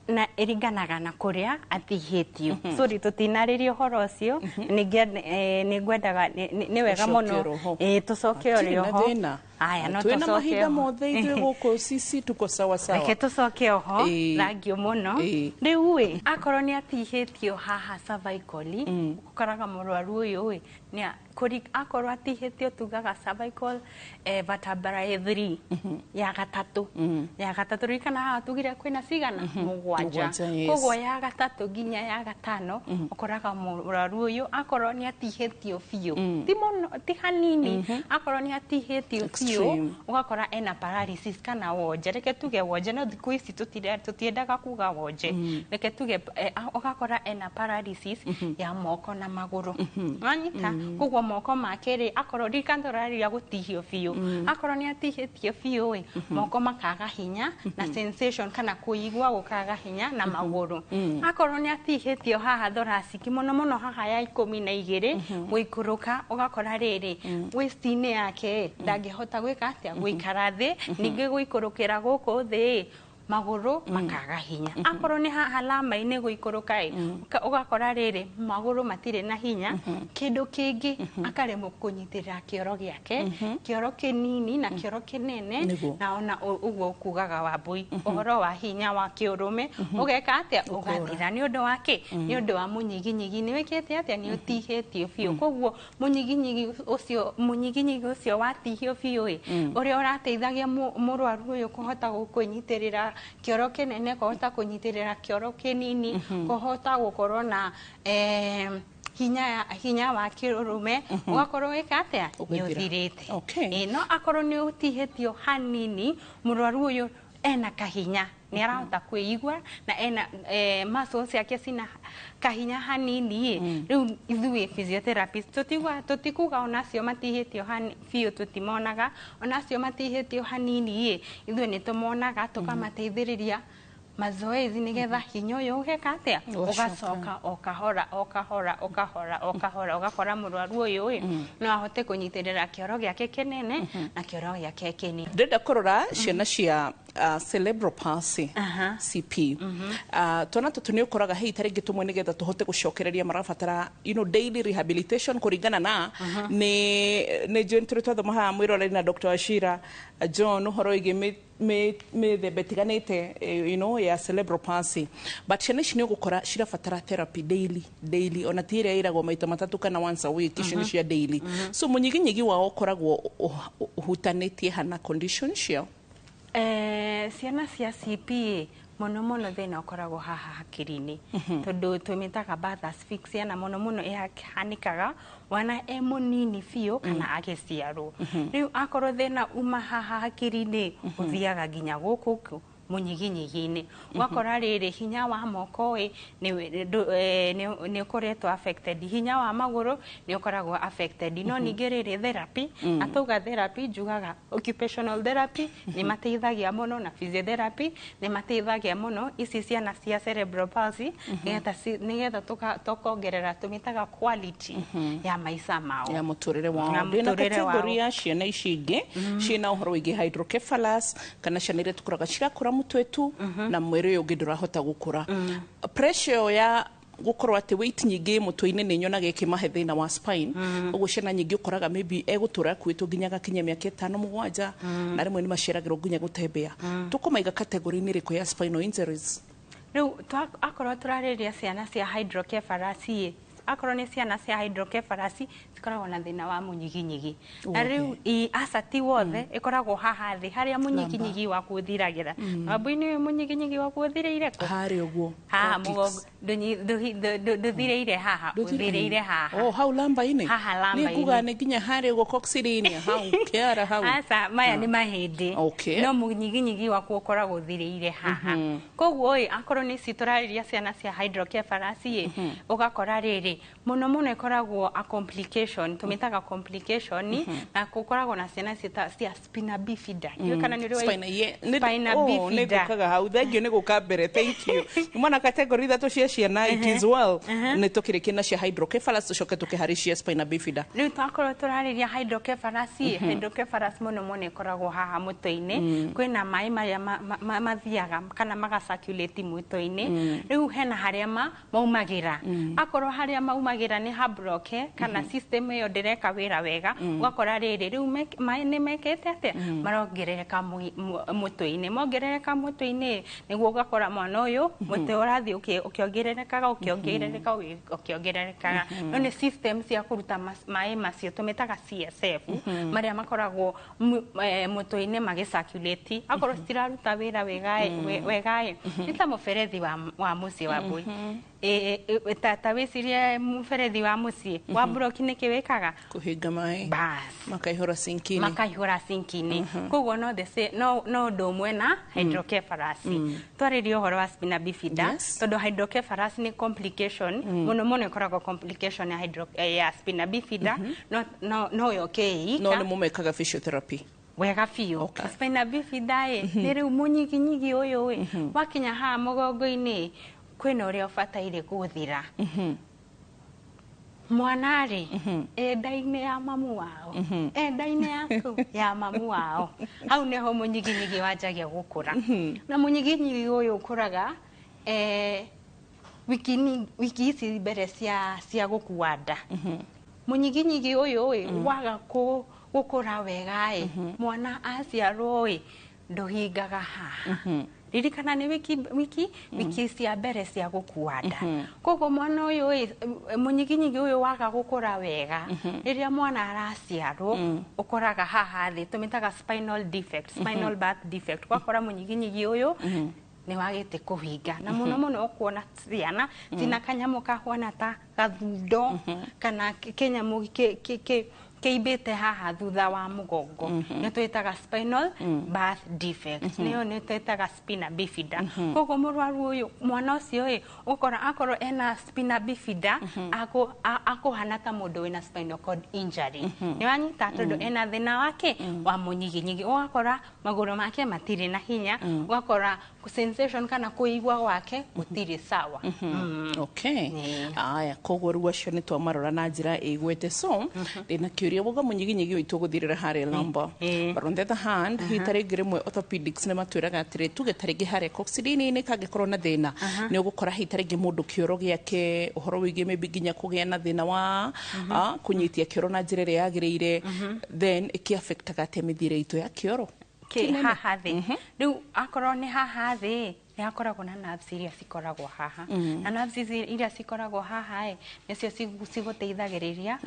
na ĩringanaga na kũrĩa atihĩtio. Sorry, tũtinarĩria ũhoro ũcio, nĩ ngwendaga nĩ wega mũno tũcoke o rĩo ho. Aya, no Twĩna tũcoke mahinda oho. mothe ithuĩ gũkũ sisi tuko sawa sawa. Reke tũcoke oho. Thangio mũno. Rĩu ĩ, akorwo nĩ atihĩtio haha cervically, ũkoraga mũrwaru ũyũ ĩ akorwo atihĩtio tugaga cervical vertebrae 3 ya gatatũ, ya gatatũ. Ririkana haha tugire kwĩna cigana? Mũgwanja. Mũgwanja, yes. Koguo ya gatatũ nginya ya gatano, ũkoraga mũrwaru ũyũ akorwo nĩ atihĩtio biũ, ti mũno, ti hanini, akorwo nĩ atihĩtio biũ, Extreme. ũgakora ena paralysis kana wonje. Reke tuge wonje, no thikũ ici tũtiendaga kuga wonje. Reke tuge ũgakora ena paralysis ya moko na magũrũ. Wanyita? Koguo moko make rĩ, akorwo ririkana tũrarĩria gũtihio biũ, akorwo nĩ atihĩtio biũ ĩ, moko makaga hinya na sensation kana kũigua gũkaga hinya, na magũrũ. Akorwo nĩ atihĩtio haha thoracic, mũno mũno haha ya 12 gũikũrũka, ũgakora rĩrĩ waist-inĩ yake ndangĩhota gwĩka atĩa? Gũikara thĩ. Ningĩ gũikũrũkĩra gũkũ thĩ, magũrũ makaga hinya. Akorwo nĩ haha lama-inĩ gũikũrũka ĩ, ũgakora rĩrĩ magũrũ matirĩ na hinya. Kĩndũ kĩngĩ, akaremwo kũnyitĩrĩra kĩoro gĩake, kĩoro kĩnini na kĩoro kĩnene. Na ona ũguo kugaga Wambui, ũhoro wa hinya wa kĩũrũme ũgeka atĩa? Ũgathira. Nĩ ũndũ wa kĩ? Nĩ ũndũ wa mũnyiginyigi nĩ wĩkĩte atĩa? Nĩ ũtihĩtio biũ. Koguo mũnyiginyigi ũcio watihio biũ ĩ, ũrĩa ũrateithagia mũrwaru ũyũ kũhota kwĩnyitĩrĩra kĩoro kĩnene, kũhota kũnyitĩrĩra kĩoro kĩnini, kũhota gũkorwo na hinya wa kĩũrũme, ũgakorwo wĩka atĩa? Nĩ Ũgĩthira. ũthirĩte. Okay. Ĩ, no akorwo nĩ ũtihĩtio hanini, mũrwaru ũyũ ena kahinya, nĩ arahota kwĩigua na ena muscles ciake cina kahinya hanini ĩ. Rĩu ithuĩ physiotherapist tũtikuga onacio matihĩtio biũ tũtimonaga. Onacio matihĩtio hanini ĩ, ithuĩ nĩ tũmonaga, tũkamateithĩrĩria mazoezi nĩgetha hinya ũyũ ũgeka atĩa? Ũgacoka. Ũgacoka o kahora, o kahora, o kahora, o kahora, ũgakora mũrwaru ũyũ ĩ no ahote kũnyitĩrĩra kĩoro gĩake kĩnene na kĩoro gĩake kĩnini. Ndĩrenda kũrora ciana cia cerebral palsy, CP. Twana tũtũ nĩ ũkoraga hei ta rĩngĩ tũmwe nĩgetha tũhote gũcokereria marabatara daily rehabilitation kũringana na nĩ njũĩ tũrĩ twathoma haha mwĩroreri na Dr. Wachira John ũhoro wĩgiĩ mĩthemba ĩtiganĩte ya cerebral palsy, but ciana ici nĩ ũgũkora cirabatara therapy daily daily, ona ti ĩrĩa ĩragwo maita matatũ kana once a week. Icio nĩ cia daily. So mũnyiginyigi wao ũkoragwo ũhutanĩtie hana condition ciao? Ciana cia CP mũno mũno thĩna ũkoragwo haha hakiri-inĩ, tondũ tũmĩtaga birth asphyxia, na mũno mũno ĩhanĩkaga mwana e mũnini biũ kana agĩciarwo. Rĩu akorwo thĩna uma haha hakiri-inĩ, ũthiaga nginya gũkũ mũnyiginyigi-inĩ, ũgakora rĩrĩ hinya wa moko ĩ nĩ ũkoretwo affected, hinya wa magũrũ nĩ ũkoragwo affected. No ningĩ rĩrĩ therapy, na tauga therapy njugaga occupational therapy nĩ mateithagia mũno na physiotherapy nĩ mateithagia mũno ici ciana cia cerebral palsy, nĩgetha tũkongerera tũmĩtaga quality ya maica mao. Ya mũtũrĩre wao. Ya Ndĩna mũtũrĩre wao. category ya ciana ici ingĩ ciĩna ũhoro wĩgiĩ hydrocephalus, kana ciana iria tũkoraga cirakũra mũtwe tu na mwĩrĩ ũyũ ũngĩ ndũrahota gũkũra. Pressure ĩyo ya gũkorwo atĩ weight nyingĩ mũtwe-inĩ nĩ nyonaga ĩkĩmahe thĩna wa spine. Ũguo ciana nyingĩ ũkoraga maybe egũtũra akuĩtwo nginya agakinyia mĩaka 5, 7, na rĩmwe nĩ maceragĩrwo nginya gũtembea. Tũkũmaiga category-inĩ ĩrĩkũ ya spinal injuries? Rĩu akorwo tũrarĩrĩria ciana cia hydrocephalus ĩ, akorwo nĩ ciana cia hydrocephalus cikoragwo na thĩna wa mũnyiginyigi, na rĩu aca ti wothe, ĩkoragwo haha thĩ harĩa mũnyiginyigi waku ũthiragĩra. Wambui-inĩ ũyũ mũnyiginyigi waku ũthirĩire kũ? Harĩa ũguo. Haha. Coccyx. Mũgongo ndũthirĩire haha, ũthirĩire haha. Oh, hau lamba-inĩ. Haha lamba-inĩ. Nĩ nguga nĩ nginya harĩa ũguo coccyx-inĩ, hau kĩara hau. Aca, maya nĩ mahĩndĩ. No mũnyiginyigi waku ũkoragwo ũthirĩire haha. Koguo ĩ, akorwo nĩ ici tũrarĩria ciana cia hydrocephalus ĩ, ũgakora rĩrĩ mũno mũno ĩkoragwo a complication, tũmĩtaga complication, na gũkoragwo na ciana cia spina bifida. Ndiũĩ kana nĩ ũrĩ Spina, ye, Spina oh, nĩ bifida. ngũkaga hau. Thank you nĩ gũka mbere, thank you. Mwana category ithatũ cia ciana, it is well. Nĩ tũkĩrĩkia na cia hydrocephalus, tũcoke tũkĩharĩ cia spina bifida. Rĩu twakorwo tũrarĩria hydrocephalus ĩ, hydrocephalus mũno mũno ĩkoragwo haha mũtwe-inĩ. Kwĩna maĩ marĩa mathiaga kana maga circulate mũtwe-inĩ. Rĩu hena harĩa maumagĩra, akorwo harĩa maumagĩra nĩ habroke kana system ĩyo ndĩreka wĩra wega, ũgakora rĩrĩ rĩu maĩ nĩ mekĩte atĩa, marongerereka mũtwe-inĩ. Mongerereka mũtwe-inĩ, nĩguo ũgakora mwana ũyũ mũtwe ũrathiĩ ũkĩongererekaga, ũkĩongerereka, ũkĩongererekaga. No nĩ system cia kũruta maĩ macio tũmĩtaga CSF, marĩa makoragwo mũtwe-inĩ magĩcirculate, akorwo citiraruta wĩra wega wega ĩ, nĩ ta mũberethi wa mũciĩ wa mbũi. Ta wĩcirie mũberethi wa mũciĩ wa block, nĩkĩ wĩkaga? Kũhinga maĩ. Bas. Makaihũra sinki-inĩ. Makaihũra sinki-inĩ. Koguo no the same, no ũndũ ũmwe na hydrocephalus. Twarĩrie ũhoro wa spina bifida, tondũ hydrocephalus nĩ complication mũno mũno, ĩkoragwo complication ya spina bifida, no yoke ĩika. No nĩ mũmekaga physiotherapy? Wega biũ. Spina bifida ĩ nĩ rĩu mũnyiginyigi ũyũ ĩ wakinya haha mũgongo-inĩ, kwĩna ũrĩa ũbataire gũthira. Mwana rĩ e nda-inĩ ya mamu wao, e nda-inĩ yaku ya mamu wao, hau nĩho mũnyiginyigi wanjagia gũkũra. Na mũnyiginyigi ũyũ ũkũraga wiki ici mbere cia gũkua nda. Mũnyiginyigi ũyũ ĩ waga gũkũra wega ĩ, mwana aciarwo ĩ ndũhingaga haha. Ririkana nĩ wiki cia mbere cia gũkua nda. Koguo mwana ũyũ ĩ, mũnyiginyigi ũyũ waga gũkũra wega, rĩrĩa mwana araciarwo ũkoraga haha thĩ, tũmĩtaga spinal defect, spinal birth defect. Ũgakora mũnyiginyigi ũyũ nĩ wagĩte kũhinga, na mũno mũno ũkuona ciana cina kanyamũ kahuana ta gathundo kana kĩnyamũ kĩimbĩte haha thutha wa mũgongo, nĩ twĩtaga spinal birth defect, nĩyo nĩ twĩtaga spina bifida. Koguo mũrwaru ũyũ, mwana ũcio ĩ, ũkora akorwo ena spina bifida, akũhana ta mũndũ wĩna spinal cord injury. Nĩ wanyita? Tondũ ena thĩna wake wa mũnyiginyigi, ũgakora magũrũ make matirĩ na hinya, ũgakora sensation kana kũigua gwake gũtirĩ sawa. Okay. Aya, koguo rĩu acio nĩ twamarora na njĩra ĩgwete. So ndĩna kĩũria, woga mũnyiginyigi witũ gũthirĩra harĩa lumbar, but on the other hand, hihi ta rĩngĩ rĩmwe orthopedics nĩ matwĩraga atĩrĩ, tuge ta rĩngĩ harĩa coccyx-inĩ kangĩkorwo na thĩna, nĩ ũgũkora hihi ta rĩngĩ mũndũ kĩoro gĩake, ũhoro wĩgiĩ maybe nginya kũgĩa na thĩna wa kũnyitia kĩoro na njĩra ĩrĩa yagĩrĩire, then ĩkĩ-affectaga atĩa mĩthiĩre itũ ya kĩoro? Kĩ haha thĩ rĩu, akorwo nĩ haha thĩ, nĩ hakoragwo na nerves iria cikoragwo haha, na nerves ici iria cikoragwo haha ĩ nĩcio cigũteithagĩrĩria.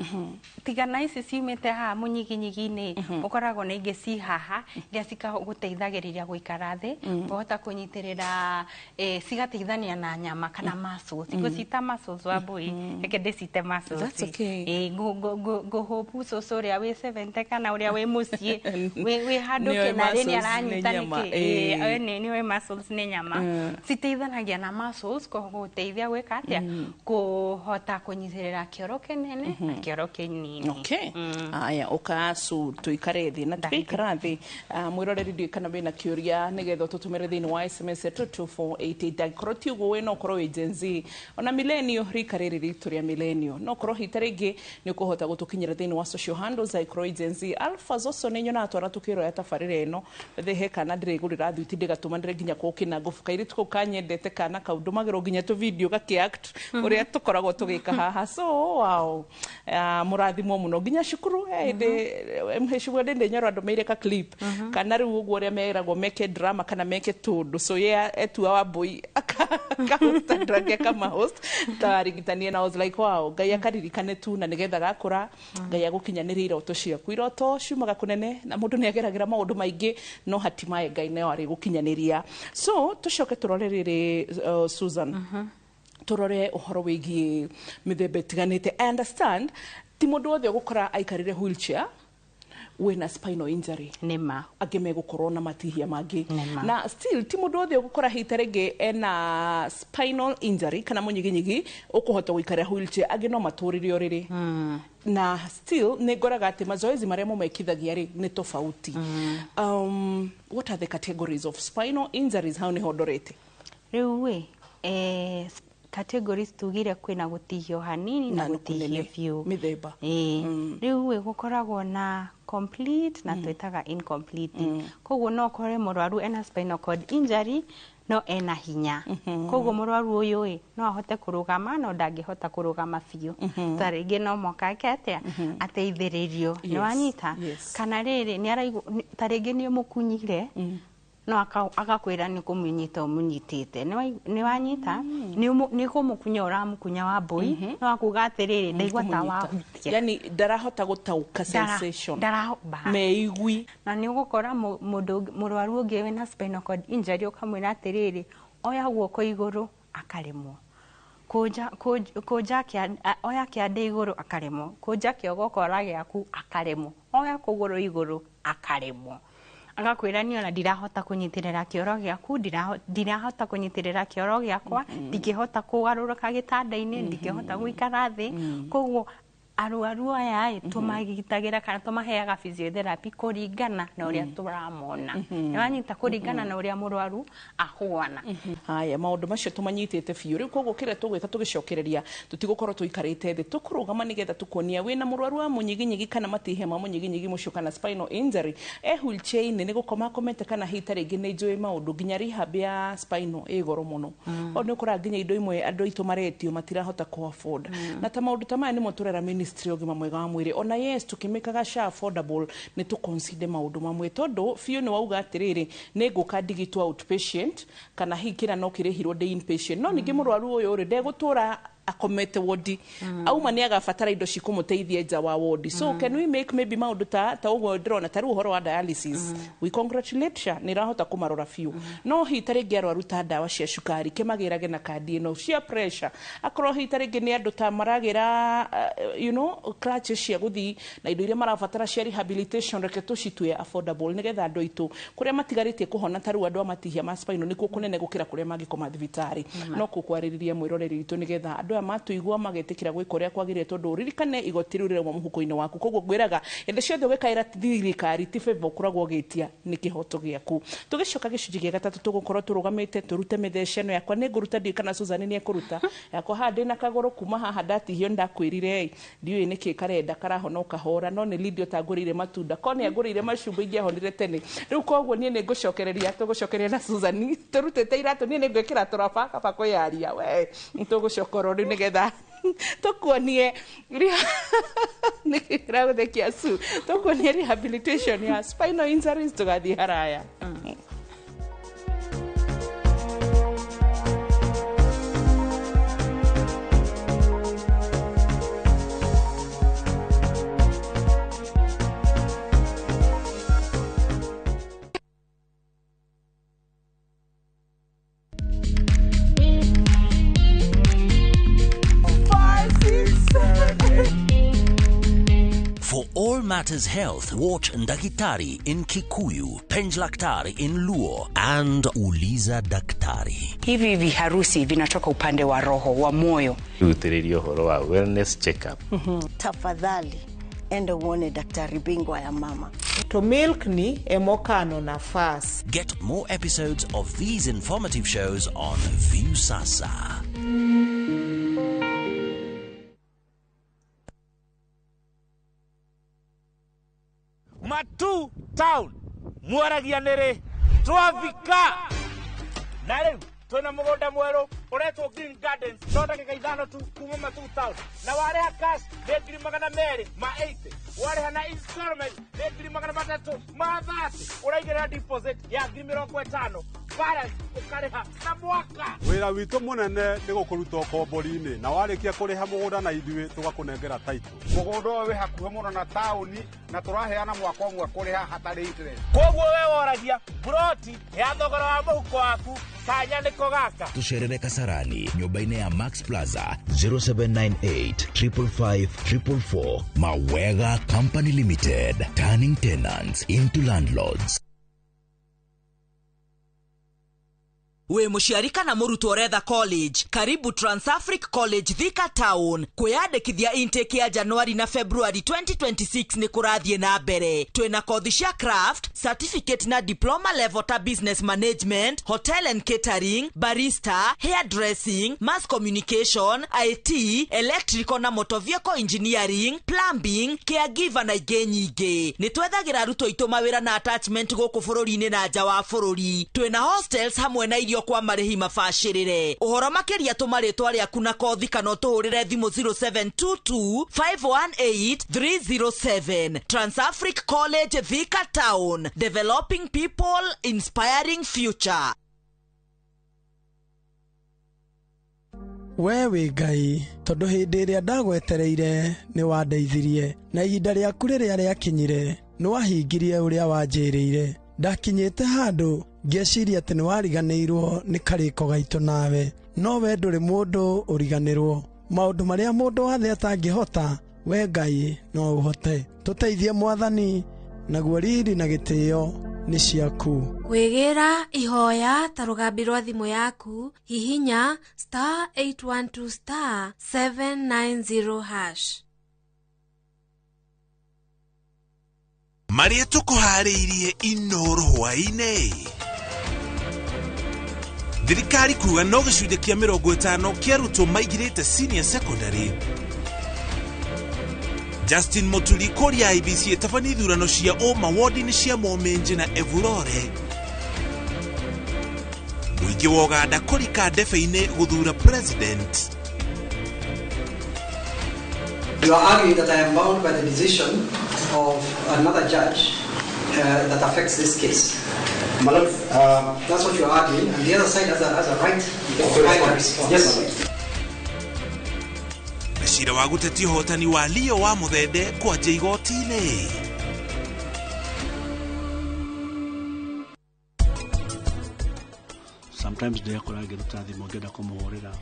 Tiga na ici ciumĩte haha mũnyiginyigi-inĩ, ũkoragwo na ingĩ ci haha iria cigũteithagĩrĩria gũikara thĩ, kũhota kũnyitĩrĩra, cigateithania na nyama kana muscles. Ngũcita muscles, wa mbui, reke ndĩcite muscles. That's okay. Ngũhũpu cũcũ ũrĩa wĩ 70 kana ũrĩa wĩ mũciĩ wĩ handũ Nĩoĩ kĩnarĩ nĩ muscles nĩ aranyita nyama, nĩkĩ. Nĩoĩ muscles nĩ nyama, citeithanagia na muscles gũteithia gwĩka atĩa, kũhota kũnyitĩrĩra kĩoro kĩnene na kĩoro kĩnini. Okay. Aya, ũkacu tuikare thĩ na tũgĩikara thĩ. Mwĩroreri, ndiũĩ kana wĩna kĩũria nĩgetha ũtũtũmĩre thĩinĩ wa SMS ya 22488. Angĩkorwo ti ũguo, wĩ no ũkorwo wĩ Gen Z ona millennial, rika rĩrĩ ritũ rĩa millennial, no ũkorwo hita rĩngĩ nĩ ũkũhota gũtũkinyĩra thĩinĩ wa social handles. Angĩkorwo wĩ Gen Z, Alpha Zoso, nĩ nyonaga twana tũkĩroya tabarĩra ĩno thĩ, he kana ndĩrĩgũrĩra thuiti ndĩgatũmanĩre nginya kũkĩna ngũbũ. Kairĩtu kau kanyendete, kana kau ndũmagĩrwo nginya tũ video gakĩ-act ũrĩa tũkoragwo tũgĩka haha. So wow, mũrathimwo mũno nginya cukuru hĩndĩ mheshimiwa Ndindi Nyoro andũmĩire ka clip kana rĩu ũguo ũrĩa meragwo meke drama kana meke tũndũ. So ye etua Wambui akahosta drake kama host tarigitanie, na I was like, wow, Ngai akaririkane tu na nĩgetha gakũra Ngai agũkinyanĩrie iroto ciaku. Iroto ciumaga kũnene na mũndũ nĩ ageragĩra maũndũ maingĩ, no hatimaye Ngai nĩo arĩgũkinyanĩria. So tũcoke tũrore rĩrĩ, Susan, tũrore ũhoro wĩgiĩ mĩthemba ĩtiganĩte. I understand ti mũndũ wothe ũgũkora aikarĩre wheelchair wĩna spinal injury. Nĩma. Angĩ megũkorwo na matihia mangĩ. Nĩma. Na still ti mũndũ wothe ũgũkora hita rĩngĩ ena spinal injury kana mũnyiginyigi ũkũhota gũikarĩra wheelchair. Angĩ no matũrĩre ũrĩrĩ, na still nĩ ngoraga atĩ mazoezi marĩa mũmekithagia rĩ nĩ tofauti. What are the categories of spinal injuries? Hau nĩho ndorete. Rĩu ĩ categories tugire kwĩna gũtihio hanini na Na gũtihio kũnene. biũ. Mĩthemba. Ĩĩ. Rĩu ĩ gũkoragwo na Complete na twĩtaga incomplete. Koguo no ũkore mũrwaru ena spinal cord injury no ena hinya. Koguo mũrwaru ũyũ ĩ no ahote kũrũgama no ndangĩhota kũrũgama biũ. Ta rĩngĩ no mũhaka eke atĩa? Ateithĩrĩrio. Nĩ wanyita? Kana rĩrĩ nĩ araigua ta rĩngĩ nĩ ũmũkunyire no agakwĩra nĩ kũmũnyita ũmũnyitĩte. Nĩ wanyita? Nĩ kũmũkunya ũramũkunya wa mbũi no akuga atĩrĩrĩ ndaigua ta wahutia. Yani ndarahota gũtaũka sensation. Meigui. Na nĩ ũgũkora mũndũ mũrwaru ũngĩ wĩna spinal cord injury ũkamwĩra atĩrĩrĩ oya guoko igũrũ akaremwo. Kũnja oya kĩande igũrũ akaremwo. Kũnja kĩogokora gĩaku akaremwo. Oya kũgũrũ igũrũ akaremwo. Agakwĩra niĩ ona ndirahota kũnyitĩrĩra kĩoro gĩaku, ndirahota kũnyitĩrĩra kĩoro gĩakwa, ndingĩhota kũgarũrũka gĩtanda-inĩ, ndingĩhota gũikara thĩ. Koguo arwaru aya ĩ tũmagitagĩra kana tũmaheaga physiotherapy kũringana na ũrĩa tũramona. Nĩ wanyita? Kũringana na ũrĩa mũrwaru ahuana. Haya maũndũ macio tũmanyitĩte biũ. Rĩu koguo kĩrĩa tũgwĩka tũgĩcokereria tũtigũkorwo tũikarĩte thĩ, tũkũrũgama nĩgetha tũkuonia wĩna mũrwaru wa mũnyiginyigi kana matihia ma mũnyiginyigi mũcio kana spinal injury e wheelchair-inĩ nĩ gũkoma akomete kana hihi ta rĩngĩ nĩ njũĩ maũndũ nginya rehab ya spinal ĩ goro mũno. O nĩ ũkoraga nginya indo imwe andũ aitũ maretio matirahota kũ afford. Na ta maũndũ ta maya nĩmo tũrera ministry ũgima mwega wa mwĩrĩ. Ona yes tũkĩmĩkaga SHA affordable nĩ tũ consider maũndũ mamwe tondũ biũ nĩ wauga atĩrĩrĩ nĩ ngũka ndigitwo outpatient kana hihi kĩrĩa no kĩrĩhirwo ndĩ inpatient no ningĩ mũrwaru ũyũ rĩ ndegũtũra akomete wodi auma nĩ agabatara indo cikũmũteithia nja wa wodi. So can we make maybe maũndũ ta ũguo ndĩrona ta rĩu ũhoro wa dialysis we congratulate SHA nĩ ĩrahota kũmarora biũ no hihi ta rĩngĩ arwaru ta ndawa cia cukari kĩmagĩrage na kandi ĩno cia pressure akorwo hihi ta rĩngĩ nĩ andũ ta maragĩra you know crutches cia gũthiĩ na indo iria marabatara cia rehabilitation reke tũcitue affordable nĩgetha andũ aitũ kũrĩa matigarĩtie kũhona ta rĩu andũ a matihia ma spinal nĩkuo kũnene gũkĩra kũrĩa mangĩkoma thibitarĩ. No kũkwarĩrĩria mwĩroreri witũ nĩgetha andũ aya matuigua magetĩkĩra gwĩka ũrĩa kwagĩrĩire tondũ ũririkane igoti rĩu rĩrauma mũhuko-inĩ waku. Koguo ngwĩraga hĩndĩ ciothe ũgĩkaĩra thirikari ti favor ũkoragwo ũgĩtia nĩ kĩhoto gĩaku. Tũgĩcoka gĩcunjĩ gĩa gatatũ tũgũkorwo tũrũgamĩte tũrute mĩthece ĩno yakwa nĩ ngũruta ndiũĩ kana Susan nĩ ekũruta yakwa haha ndĩna kagũrũ kuma haha ndatihio ndakwĩrire ndiũĩ nĩkĩ karenda karahona ũkahora no nĩ Lydia ũtangũrĩire matunda ko nĩ angũrĩire macungwa ingĩahonire tene. Rĩu koguo niĩ nĩ ngũcokereria tũgũcokereria na Susan tũrutĩte iratũ niĩ nĩ ngwĩkĩra tũraba kaba kwĩyaria we nĩtũgũcoka oro rĩu nĩgetha tũkuonie nĩkĩragũthekia su tũkuonie rehabilitation ya spinal injuries tũgathiĩ haraya. For all matters health, watch Ndakitari in Kikuyu, Penjlaktari in Luo, and Uliza Daktari. Hivi viharusi vinatoka upande wa roho, wa moyo. Rutĩrĩria ũhoro wa wellness checkup. Tafadhali enda uone daktari bingwa ya mama. To milk ni emokano nafas. Get more episodes of these informative shows on Viusasa. Matu town mwaragia nĩrĩ twavika na rĩu twĩna mũgũnda mwerũ ũretwo Green Gardens no ndagĩka 5 tu kuma Matu town na warĩha cash nĩ 280,000 warĩha na installment nĩ 330,000 ũraigĩrĩra deposit ya 50,000 balance ũkarĩha na mwaka. Wĩra witũ mũnene nĩ gũkũruta ũkombori-inĩ na warĩkia kũrĩha mũgũnda na ithuĩ tũgakũnengera title. Mũgũnda ũyũ wĩ hakuhĩ mũno na taũni na tũraheana mwaka ũmwe kũrĩha hatarĩ interest. Koguo we woragia buroti ya thogora wa mũhuko waku kanya nĩko gaka. Tũcerere Kasarani nyũmba-inĩ ya Max Plaza 0798 555 444. Mawega Company Limited, turning tenants into landlords. Wĩ mũciari kana mũrutwo ũretha college, karibu Transafric College Thika Town. Kwĩyandĩkithia intake ya Januari na February 2026 nĩ kũrathiĩ na mbere. Twĩna kothi cia craft, certificate na diploma level ta business management, hotel and catering, barista, hairdressing, mass communication, IT, electrical na motor vehicle engineering, plumbing, caregiver na ingĩ nyingĩ. Nĩ twethagĩra arutwo aitũ mawĩra na attachment gũkũ bũrũri-inĩ na nja wa bũrũri. Twĩna hostels hamwe na irio kwa marĩhi mabacĩrĩre. Ũhoro makĩria tũma rĩtwa rĩaku na kothi kana ũtũhũrĩre thimũ 0722 518 307. Transafric College Thika Town, developing people, inspiring future. We wĩ Ngai, tondũ hĩndĩ ĩrĩa ndagwetereire nĩ wandeithirie, na ihinda rĩaku rĩrĩa rĩakinyire nĩ wahingirie ũrĩa wanjĩrĩire. Ndakinyĩte handũ ngĩciria atĩ nĩ wariganĩirwo nĩ karĩko gaitũ nawe, no we ndũrĩ mũndũ ũriganĩrwo. Maũndũ marĩa mũndũ wa thĩ atangĩhota, we Ngai no ũhote. Tũteithie Mwathani, naguo riri na gĩtĩo nĩ ciaku. Kwĩgĩra ihoya ta rũgambi rwa thimũ yaku, hihinya *812 *790#. Marĩa tũkũharĩirie Inoro hwaĩ-inĩ. Thirikari kuga no gĩcunjĩ kĩa 50 kĩa arutwo maingĩrĩte senior secondary. Justin Muturi kũria IEBC ĩtabanie ithurano cia ũma wodi-inĩ cia Mũminji na Evurore. Mũingĩ wa Ũganda kũrika ndebe-inĩ gũthura president. You are arguing that I am bound by the decision of another judge that affects this case. My lord, that's what you are arguing, and the other side has a right to file a response. Yes. Na cira wa gũtetia ũhotani wa Leo wa Mũthende kwanja igoti-inĩ. Sometimes ndekora ngĩruta thimũ ngĩenda kũmũhũrĩra.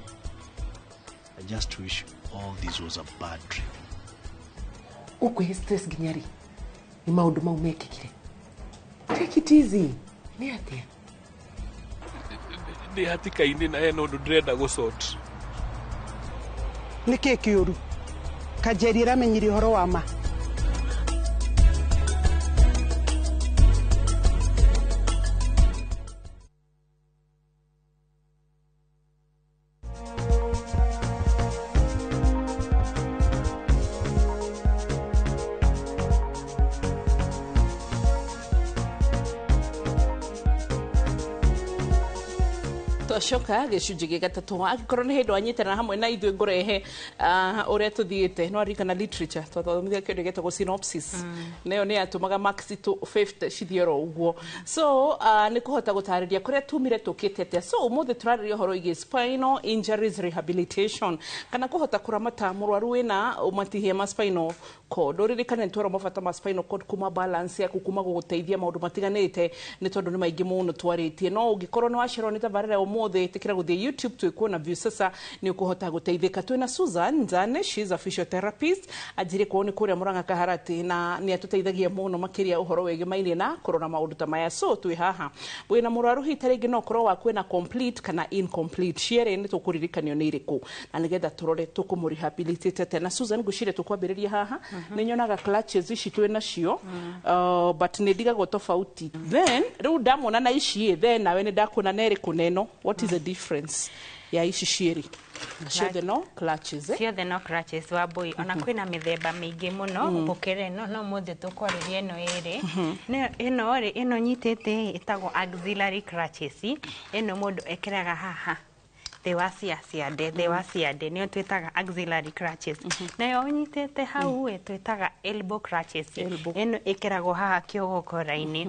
I just wish all this was a bad dream. Ũkwĩhe stress nginya rĩ? Nĩ maũndũ mau mekĩkire. Take it easy. Nĩ atĩa? Ndĩ hatĩka-inĩ na hena ũndũ ndĩrenda gũsort. Nĩ kĩĩ kĩũru? Kanjeri ĩramenyire ũhoro wa ma. Twacoka gĩcunjĩ gĩa gatatũ, angĩkorwo nĩ hĩndĩ wanyitana hamwe na ithuĩ ngũrehe ũrĩa tũthiĩte. No aririkana literature twathomithia kĩndũ gĩtagwo synopsis, nayo nĩ yatũmaga marks citũ 50 cithiĩ oro ũguo. So nĩ kũhota gũtarĩria kũrĩa tumire tũkĩte atĩa. So ũmũthĩ tũrarĩria ũhoro wĩgiĩ spinal injuries rehabilitation, kana kũhota kũramata mũrwaru wĩna matihia ma spinal cord. Ũririkane nĩ twerwo mabata ma spinal cord, kuma balance yaku, kuma gũgũteithia maũndũ matiganĩte, nĩ tondũ nĩ maingĩ mũno twarĩtie. No ũngĩkorwo nĩ wacererwo nĩ tabarĩra ũmũthĩ, ĩtĩkĩra gũthiĩ YouTube twĩkuona Viusasa, nĩ ũkũhota gũteithĩka. Twĩna Susan Nzane, she is a physiotherapist, anjire kwao nĩ kũrĩa Murang'a Kaharati, na nĩ atũteithagia mũno makĩria ũhoro wĩgĩmainie na kũrora maũndũ ta maya. So twĩ haha wĩna mũrwaru hihi ta rĩngĩ no ũkorwo waku wĩna complete kana incomplete, cierĩ nĩ tũkũririkanio nĩ irĩkũ, na nĩgetha tũrore tũkũmũrehabilitate atĩa. Na Susan, ngwĩciria tũkwambĩrĩria haha. Nĩ nyonaga clutches ici twĩ nacio, but nĩ ndigagwo tofauti. Then rĩu ndamona na ici, then nawe nĩ ndakuona na ĩrĩkũ na ĩno. What is the difference ya ici cierĩ? Ciothe no clutches, eh? Ciothe no clutches wa boy. Ona kwĩna mĩthemba mĩingĩ mũno gũkĩra ĩno, no mũthĩ tũkwarĩria ĩno ĩrĩ. Ĩno rĩ, ĩno nyitĩte ĩtagwo axillary clutches. Ĩno mũndũ ekĩraga haha thĩ wa ciande, thĩ wa ciande, nĩyo twĩtaga axillary crutches. Nayo ũnyitĩte hau ĩ twĩtaga elbow crutches. Ĩno ĩkĩragwo haha kĩogokora-inĩ.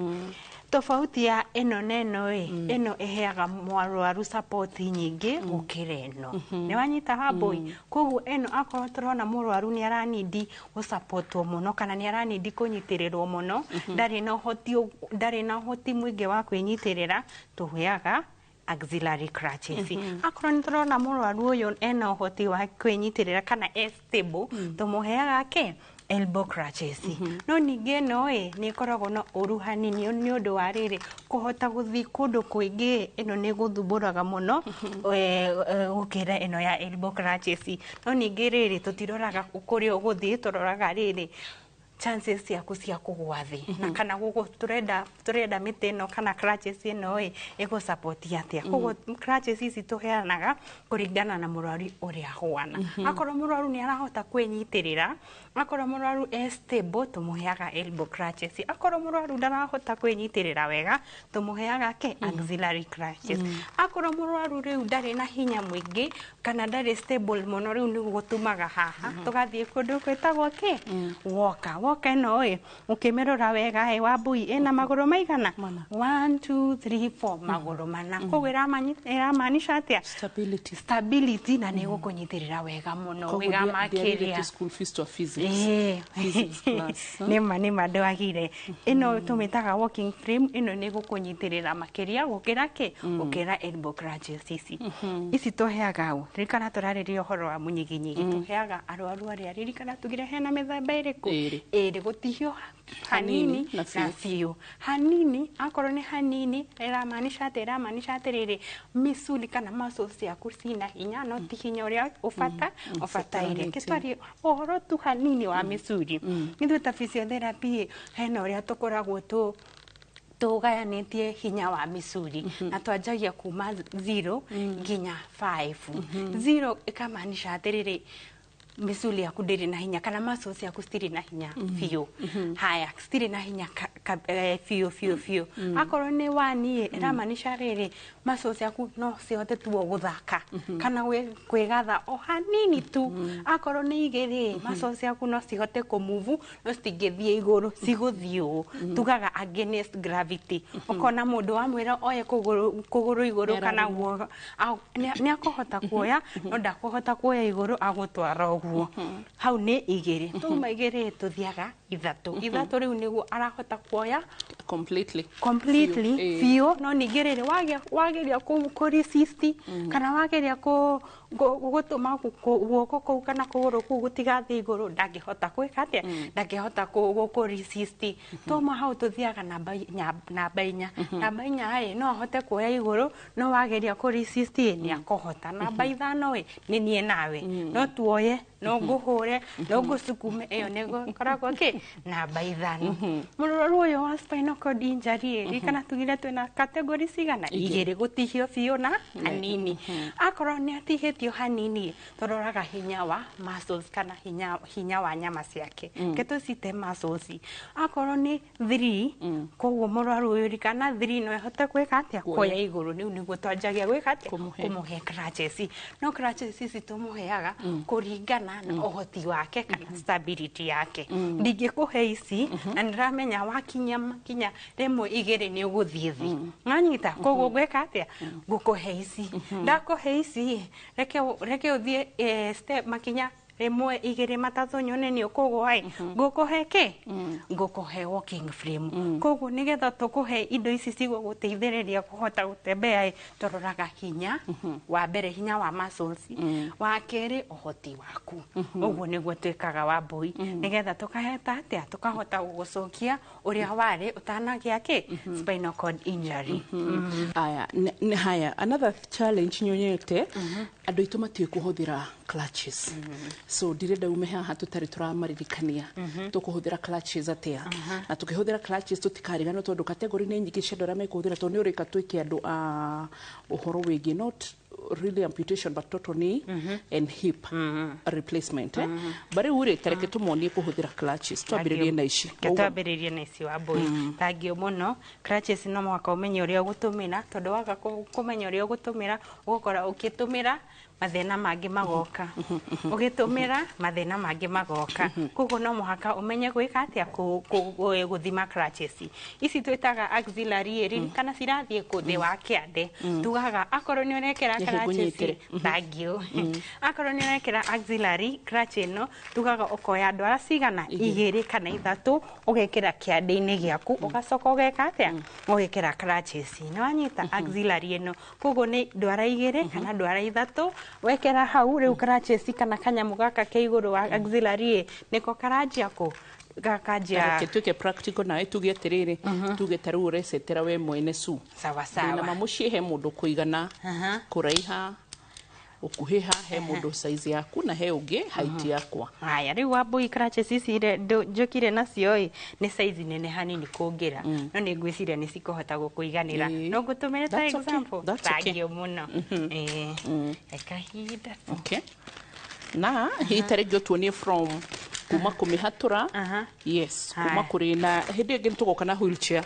Tofauti ya ĩno na ĩno ĩ, ĩno ĩheaga mũrwaru support nyingĩ gũkĩra ĩno. Nĩ wanyita Wambui? Koguo ĩno akorwo tũrona mũrwaru nĩ aranindi gũsupportwo mũno kana nĩ aranindi kũnyitĩrĩrwo mũno, ndarĩ na ũhoti, ndarĩ na ũhoti mũingĩ wa kwĩnyitĩrĩra, tũheaga axillary crutches. Akorwo nĩ tũrona mũrwaru ũyũ ena ũhoti wa kwĩnyitĩrĩra kana e stable, tũmũheaga ke Elbow crutches. No ningĩ ĩno ĩ nĩ ĩkoragwo na ũru hanini nĩ ũndũ wa rĩrĩ, kũhota gũthiĩ kũndũ kũingĩ, ĩno nĩ gũthumbũraga mũno gũkĩra ĩno ya elbow crutches. No ningĩ rĩrĩ, tũtiroraga kũrĩa ũgũthiĩ, tũroraga rĩrĩ, chances ciaku cia kũgwa thĩ na kana gũgũ tũrenda mĩtĩ ĩno kana crutches ĩno ĩ ĩgũ support atĩa. Koguo crutches ici tũheanaga kũringana na mũrwaru ũrĩa ahuana. Akorwo mũrwaru nĩ arahota kwĩnyitĩrĩra, akorwo mũrwaru e stable, tũmũheaga elbow crutches. Akorwo mũrwaru ndarahota kwĩnyitĩrĩra wega, tũmũheaga ke axillary crutches. Akorwo mũrwaru rĩu ndarĩ na hinya mũingĩ kana ndarĩ stable mũno, rĩu nĩguo tũmaga haha tũgathiĩ kũndũ gwĩtagwo kĩ walker. Walker ĩno ĩ, ũkĩmĩrora wega ĩ, Wambui, ĩna magũrũ maigana? 1 2 3 4, magũrũ mana. Koguo ĩramaanisha atĩa? Stability. Stability, na nĩ ĩgũkũnyitĩrĩra wega mũno. Koguo wega ndiagĩrĩte makĩria. School fees to physics. Physics class, huh? Nĩma ndwagire. Ĩno tũmĩtaga walking frame. Ĩno nĩ gũkũnyitĩrĩra makĩria gũkĩra kĩ? Gũkĩra elbow crutches ici. Ici tũheaga ũ? Ririkana tũrarĩria ũhoro wa mũnyiginyigi. Tũheaga arwaru arĩa, ririkana tugire hena mĩthemba ĩrĩkũ? Ĩrĩ. Ĩrĩ, gũtihio hanini na na biũ. Hanini, akorwo nĩ hanini, ĩramaanisha atĩ, ĩramaanisha atĩrĩrĩ, misuli kana muscles ciaku cina hinya, no ti hinya ũrĩa ũbataire. Ũbataranĩtie. Twarie ũhoro tu hanini wa mĩcuri. Ithuĩ ta physiotherapy, hena ũrĩa tũkoragwo tũgayanĩtie hinya wa mĩcuri, na twanjagia kuma 0 nginya 5. 0 ĩkamaanisha atĩrĩrĩ, mĩculi yaku ndĩrĩ na hinya kana muscles ciaku citirĩ na hinya biũ. Haya, citirĩ na hinya biũ biũ biũ. Akorwo nĩ 1 ĩ, ĩramaanisha rĩrĩ, muscles ciaku no cihote tu o gũthaka kana kwĩgatha o hanini tu. Akorwo nĩ 2, muscles ciaku no cihote kũmove, no citingĩthiĩ igũrũ, cigũthiĩ ũũ, tugaga against gravity. Ũkona mũndũ wamwĩra oye kũgũrũ igũrũ kana guoko, nĩ akũhota kuoya, no ndakũhota kuoya igũrũ agũtwara ũguo. Hau nĩ 2. Twauma 2, tũthiaga 3. 3 rĩu nĩguo arahota kuoya completely. Completely. Biũ, ĩĩ. Biũ. No ningĩ rĩrĩ, wageria kũ resist kana wageria gũtũma guoko kũu kana kũgũrũ kũu gũtigathiĩ igũrũ, ndangĩhota gwĩka atĩa? Ndangĩhota gũkũ resist. Twauma hau tũthiaga namba 4. Namba 4 ĩ, no ahote kuoya igũrũ, no wageria kũ resist ĩ, nĩ akũhota. Namba 5 ĩ, nĩ niĩ nawe no tuoye, no ngũhũre, no ngũcukume. Ĩyo nĩguo ĩkoragwo kĩ namba 5. Mũrwaru ũyũ wa spinal cord injury ĩ, ririkana tugire twĩna category cigana? Igĩrĩ. Igĩrĩ, gũtihio biũ na hanini. Akorwo nĩ atihĩtio hanini, tũroraga hinya wa muscles kana hinya wa nyama ciake, ke tũcite muscles. Akorwo nĩ 3, koguo mũrwaru ũyũ, ririkana 3 no ĩhote gwĩka atĩa? Kuoya. Kuoya igũrũ. Rĩu nĩguo twanjagia gwĩka atĩa? Kũmũhe. Kũmũhe crutches. No crutches ici tũmũheaga kũringana na ũhoti wake kana stability yake. Ndingĩkũhe ici na nĩndĩramenya wakinya makinya 1, 2 nĩ ũgũthiĩ thĩ. Wanyita? Koguo ngwĩka atĩa? Ngũkũhe ici. Ndakũhe ici, reke ũthiĩ step makinya 1, 2, 3, nyone nĩ ũkũgwa ĩ, ngũkũhe kĩ? Ngũkũhe walking frame. Koguo nĩgetha tũkũhe indo ici cigũgũteithĩrĩria kũhota gũtembea ĩ, tũroraga hinya wa mbere, hinya wa muscles, wa kerĩ, ũhoti waku. Ũguo nĩguo twĩkaga, Wambui, nĩgetha tũkaheta atĩa? Tũkahota gũgũcokia ũrĩa warĩ ũtanagĩa kĩ? Spinal cord injury. Aya, haya, another challenge nyonete, andũ aitũ matiũĩ kũhũthĩra clutches, so ndirenda ume haha tũtarĩ tũramaririkania tũkũhũthĩra clutches atĩa, na tũkĩhũthĩra clutches tũtikariganĩrwo, tondũ category nĩ nyingĩ cia andũ arĩa mekũhũthĩra, tondũ nĩ ũrĩka twĩke andũ a ũhoro wĩgiĩ not really amputation but total knee and hip replacement, eh? But rĩu rĩ, tareke tũmonie kũhũthĩra clutches, twambĩrĩrie na ici. Reke twambĩrĩrie na ici, Wambui. Thank you mũno. Crutches no mũhaka ũmenye ũrĩa ũgũtũmĩra, tondũ waga kũmenya ũrĩa ũgũtũmĩra, ũgũkora ũkĩtũmĩra mathĩna mangĩ magoka, ũgĩtũmĩra mathĩna mangĩ magoka. Koguo no mũhaka ũmenye gwĩka atĩa? Gũthima crutches ici twĩtaga axillary ĩ, ririkana cirathiĩ kũ? Thĩ wa kĩande. Tugaga akorwo nĩ ũrekĩra Eheria. Ngũnyitĩre. Thank you. Akorwo nĩ ũrekĩra axillary crutch ĩno, tugaga ũkoya ndwara cigana? Igĩrĩ kana ithatũ, ũgekĩra kĩande-inĩ gĩaku, ũgacoka ũgeka atĩa? Ũgekĩra crutches. Nĩ wanyita axillary ĩno, koguo nĩ ndwara igĩrĩ kana ndwara ithatũ wekĩra hau. Rĩu crutches kana kanyamũ gaka ke igũrũ wa axillary ĩ, nĩko karanjia kũ gakanjia. Reke tuĩke practical nawe, tuge atĩrĩrĩ, tuge ta rĩu ũrecetera we mwene su Sawa sawa. Na mũciĩ he mũndũ kũigana kũraiha, ũkuhĩha, he mũndũ size yaku na he ũngĩ height yakwa. Haya, rĩu Wambui, crutches ici njũkire nacio ĩ, nĩ size nene hanini kũngĩra, no nĩ ngwĩciria nĩ cikũhota gũkũiganĩra. No ngũtũmĩre ta That's okay. example. That's okay. Thank you mũno. Kahinda. Okay, na hihi ta rĩngĩ ũtuonie from kuma kũmĩhatũra, yes, kuma Haya. kũrĩ na hĩndĩ ĩngĩ nĩtũgoka na wheelchair.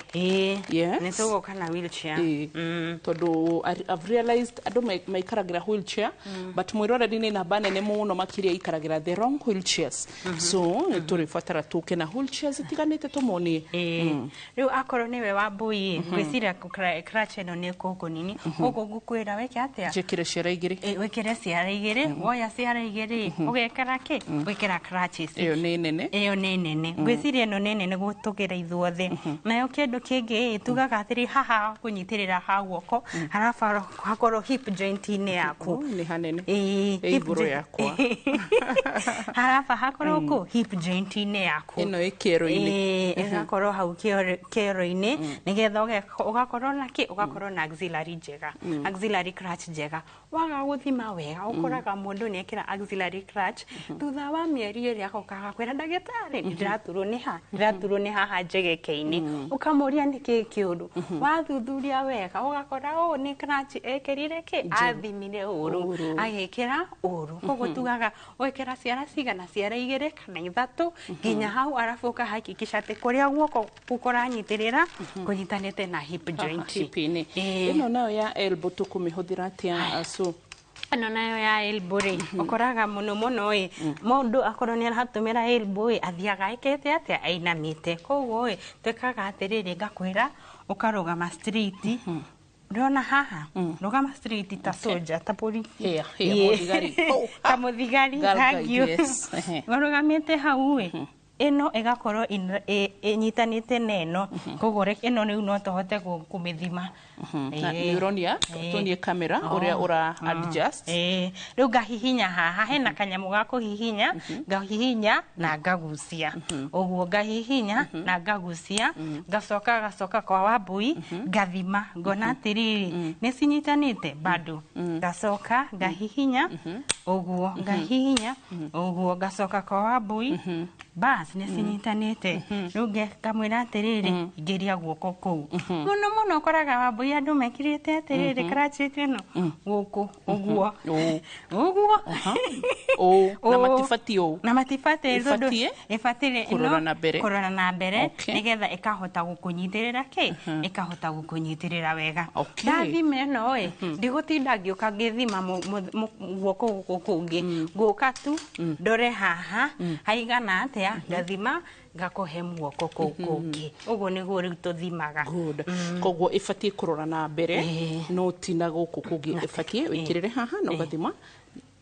Yes. Nĩ tũgoka na wheelchair. Ĩĩ. Tondũ I've realized andũ maikaragĩra wheelchair, but mwĩroreri nĩ namba nene mũno makĩria ikaragĩra the wrong wheelchairs, so tũrĩbatara tũke na wheelchairs itiganĩte tũmonie. Rĩu akorwo nĩwe Wambui, ngwĩciria crutch ĩno nĩ kũkũnini, ũguo ngũkwĩra wĩke atĩa? Njĩkĩre ciara igĩrĩ. Wĩkĩre ciara igĩrĩ. Woya ciara igĩrĩ, ũgekĩra kĩ? Gwĩkĩra crutches. Ĩyo nĩ nene. Ĩyo nĩ nene. Ngwĩciria ĩno nĩ nene gũtũkĩra ithuothe. Nayo kĩndũ kĩngĩ ĩ, tugaga atĩrĩ, haha kũnyitĩrĩra ha guoko harabara hakorwo hip joint-inĩ yaku. Oh, nĩ hanene. Ĩĩ, Ĩ hip igũrũ yakwa. Haraba hakorwo kũ hip joint-inĩ yaku. Ĩno ĩ kĩero-inĩ. Ĩĩ, ĩgakorwo hau kĩero-inĩ, nĩgetha ũgakorwo na kĩ? Ũgakorwo na axillary njega, axillary crutch njega. Waga gũthima wega, ũkoraga mũndũ nĩ ekĩra axillary crutch, thutha wa mĩeri ĩrĩ agoka agakwĩra, "Ndagĩtarĩ, ndĩraturwo nĩ ha, ndĩraturwo nĩ haha njegeke-inĩ." Ũkamũria nĩkĩ kĩũru. Wathuthuria wega, ũgakora ũũ nĩ crutch ekĩrire kĩ, athimire ũru, Ũru. agĩkĩra ũru. Koguo tugaga wekĩra ciara cigana? Ciara igĩrĩ kana ithatũ nginya hau, arabu ũkahakikisha atĩ kũrĩa guoko kũranyitĩrĩra kũnyitanĩte na hip joint. Hip-inĩ. Ĩno nayo ya elbow tũkũmĩhũthĩra atĩa, so? Ĩno nayo ya elbow rĩ, ũkoraga mũno mũno ĩ, mũndũ akorwo nĩ aratũmĩra elbow ĩ, athiaga ekĩte atĩa? Ainamĩte. Koguo ĩ, twĩkaga atĩrĩrĩ, ngakwĩra ũkarũgama straight. Ndĩrona haha, rũgama straight ta soldier, ta polisi. Here, here, mũthigari. Oh, ta mũthigari. Girl Thank guide, you. yes. Ehe. Ũrũgamĩte hau ĩ, ĩno ĩgakorwo ĩnyitanĩte na ĩno, koguo ĩno rĩu no tũhote kũmĩthima. Na nĩ ũronia, tuonie kamera ũrĩa ũra adjust. Ĩĩ. Rĩu ngahihinya haha, hena kanyamũ ga kũhihinya, ngahihinya na ngagucia ũguo, ngahihinya na ngagucia, ngacoka gacoka kwa Wambui, ngathima, ngona atĩrĩrĩ, nĩ cinyitanĩte bado, ngacoka ngahihinya ũguo, ngahihinya ũguo, ngacoka kwa Wambui, bas, nĩ cinyitanĩte. Rĩu ngamwĩra atĩrĩrĩ, ingĩria guoko kũu. Mũno mũno ũkoraga, Wambui, andũ mekĩrĩte atĩrĩrĩ crutch ĩno gũkũ ũguo ũguo. Ũ na Ũ. matibatiĩ ũũ. Na matibatiĩ tondũ Ĩbatiĩ ĩbatiĩ kũrora na mbere. Kũrora na mbere, nĩgetha ĩkahota gũkũnyitĩrĩra kĩ, ĩkahota gũkũnyitĩrĩra wega. Ndathima ĩno ĩ, ndigũtinda ngĩũka ngĩthima guoko gũkũ kũngĩ, ngũka tu ndore haha haigana atĩa, ngathima, ngakũhe guoko kũu kũngĩ. Ũguo nĩguo rĩu tũthimaga. Good. Koguo ĩbatiĩ kũrora na mbere, no ti na gũkũ kũngĩ, ĩbatiĩ wĩkĩrĩre haha na ũgathima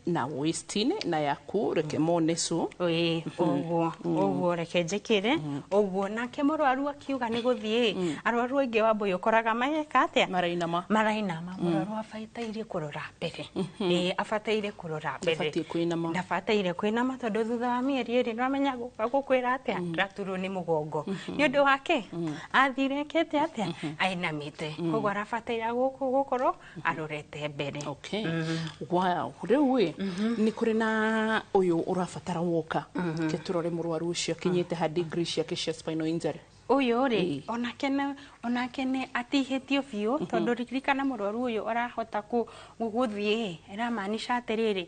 na waist-inĩ na yaku. Reke mone so. Ĩĩ, ũguo ũguo, reke njĩkĩre ũguo. Nake mũrwaru akiuga nĩ gũthiĩ, arwaru aingĩ, Wambũi, ũkoraga mageka atĩa? Marainama. Marainama. Mũrwaru abataire kũrora mbere. Ĩĩ, abataire kũrora mbere. Ndabatiĩ kũinama. Ndabataire kũinama, tondũ thutha wa mĩeri 2 nĩwamenya gũka gũkwĩra atĩa? "Ndĩraturwo nĩ mũgongo." Nĩ ũndũ wake athire ekĩte atĩa? Ainamĩte. Koguo arabataire gũkũ gũkorwo arorete mbere. Okay. Wow, rĩu ĩ, nĩ kũrĩ na ũyũ ũrabatara woka ke tũrore mũrwaru ũcio akinyĩte ha degree ciake cia spinal injury. Ũyũ rĩ, onake nĩ atihĩtio biũ, tondũ ririkana mũrwaru ũyũ arahota gũthiĩ, ĩramaanisha atĩrĩrĩ,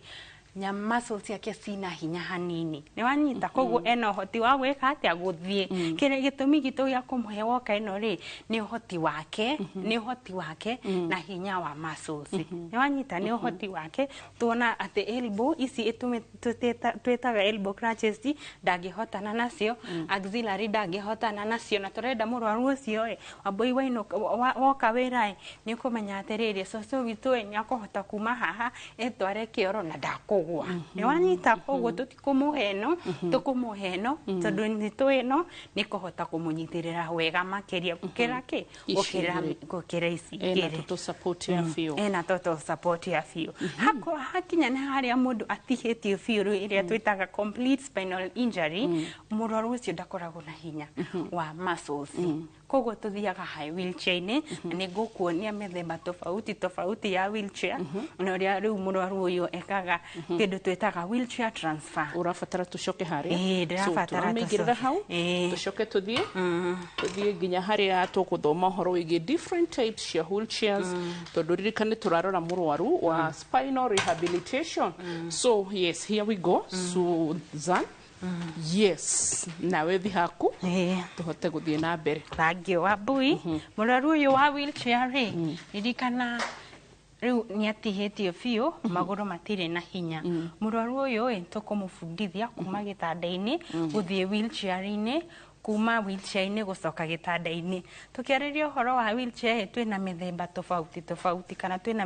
Muscle ciake cina hinya hanini, nĩ wanyita? Koguo ena ũhoti wa gwĩka atĩa? Gũthiĩ. Kĩrĩa gĩtũmi gitũ gĩa kũmũhe walker ĩno rĩ, nĩ ũhoti wake, nĩ ũhoti wake na hinya wa muscles, nĩ wanyita? Nĩ ũhoti wake. Tuona atĩ elbow ici twĩtaga elbow crutches ndangĩhotana nacio, auxiliary ndangĩhotana nacio, na tũrenda mũrwaru ũcio ĩ, wambui wainũka woka wĩra ĩ, nĩ ũkũmenya atĩrĩrĩ, cũcũ witũ ĩ, nĩ akũhota kuma haha etware kĩoro na ndakũgwa, nĩ wanyita? Koguo tũtikũmũhe ĩno, tũkũmũhe ĩno tondũ nĩ tũĩ ĩno nĩ kũhota kũmũnyitĩrĩra wega makĩria gũkĩra kĩ? Ici Gũkĩra igĩrĩ. Gũkĩra ici Ena igĩrĩ. total support ya biũ. Ena total support ya biũ. Hako hakinya nĩ harĩa mũndũ atihĩtio biũ rĩu, ĩrĩa twĩtaga complete spinal injury, mũrwaru ũcio ndakoragwo na hinya wa muscles, koguo tũthiaga high wheelchair-inĩ, na nĩ ngũkuonia mĩthemba tofauti tofauti ya wheelchair na ũrĩa rĩu mũrwaru ũyũ ekaga kĩndũ twĩtaga wheelchair transfer. Ũrabatara tũcoke harĩa? Ĩĩ, ndĩrabatara So, tũramĩingĩrĩra tũcoke. hau, tũcoke tũthiĩ nginya harĩa tũgũthoma ũhoro wĩgiĩ different types cia wheelchairs, tondũ ririkane tũrarora mũrwaru wa spinal rehabilitation. So yes, here we go. Susan, yes, nawe thi haku tũhote gũthiĩ na mbere. Thangio wa mbui. Mũrwaru ũyũ wa wheelchair rĩ, ririkana rĩu nĩ atihĩtio biũ, magũrũ matirĩ na hinya. Mũrwaru ũyũ ĩ, tũkũmũbundithia kuma gĩtanda-inĩ gũthiĩ wheelchair-inĩ, kuma wheelchair-inĩ gũcoka gĩtanda-inĩ. Tũkĩarĩria ũhoro wa wheelchair ĩ, twĩna mĩthemba tofauti tofauti, kana twĩna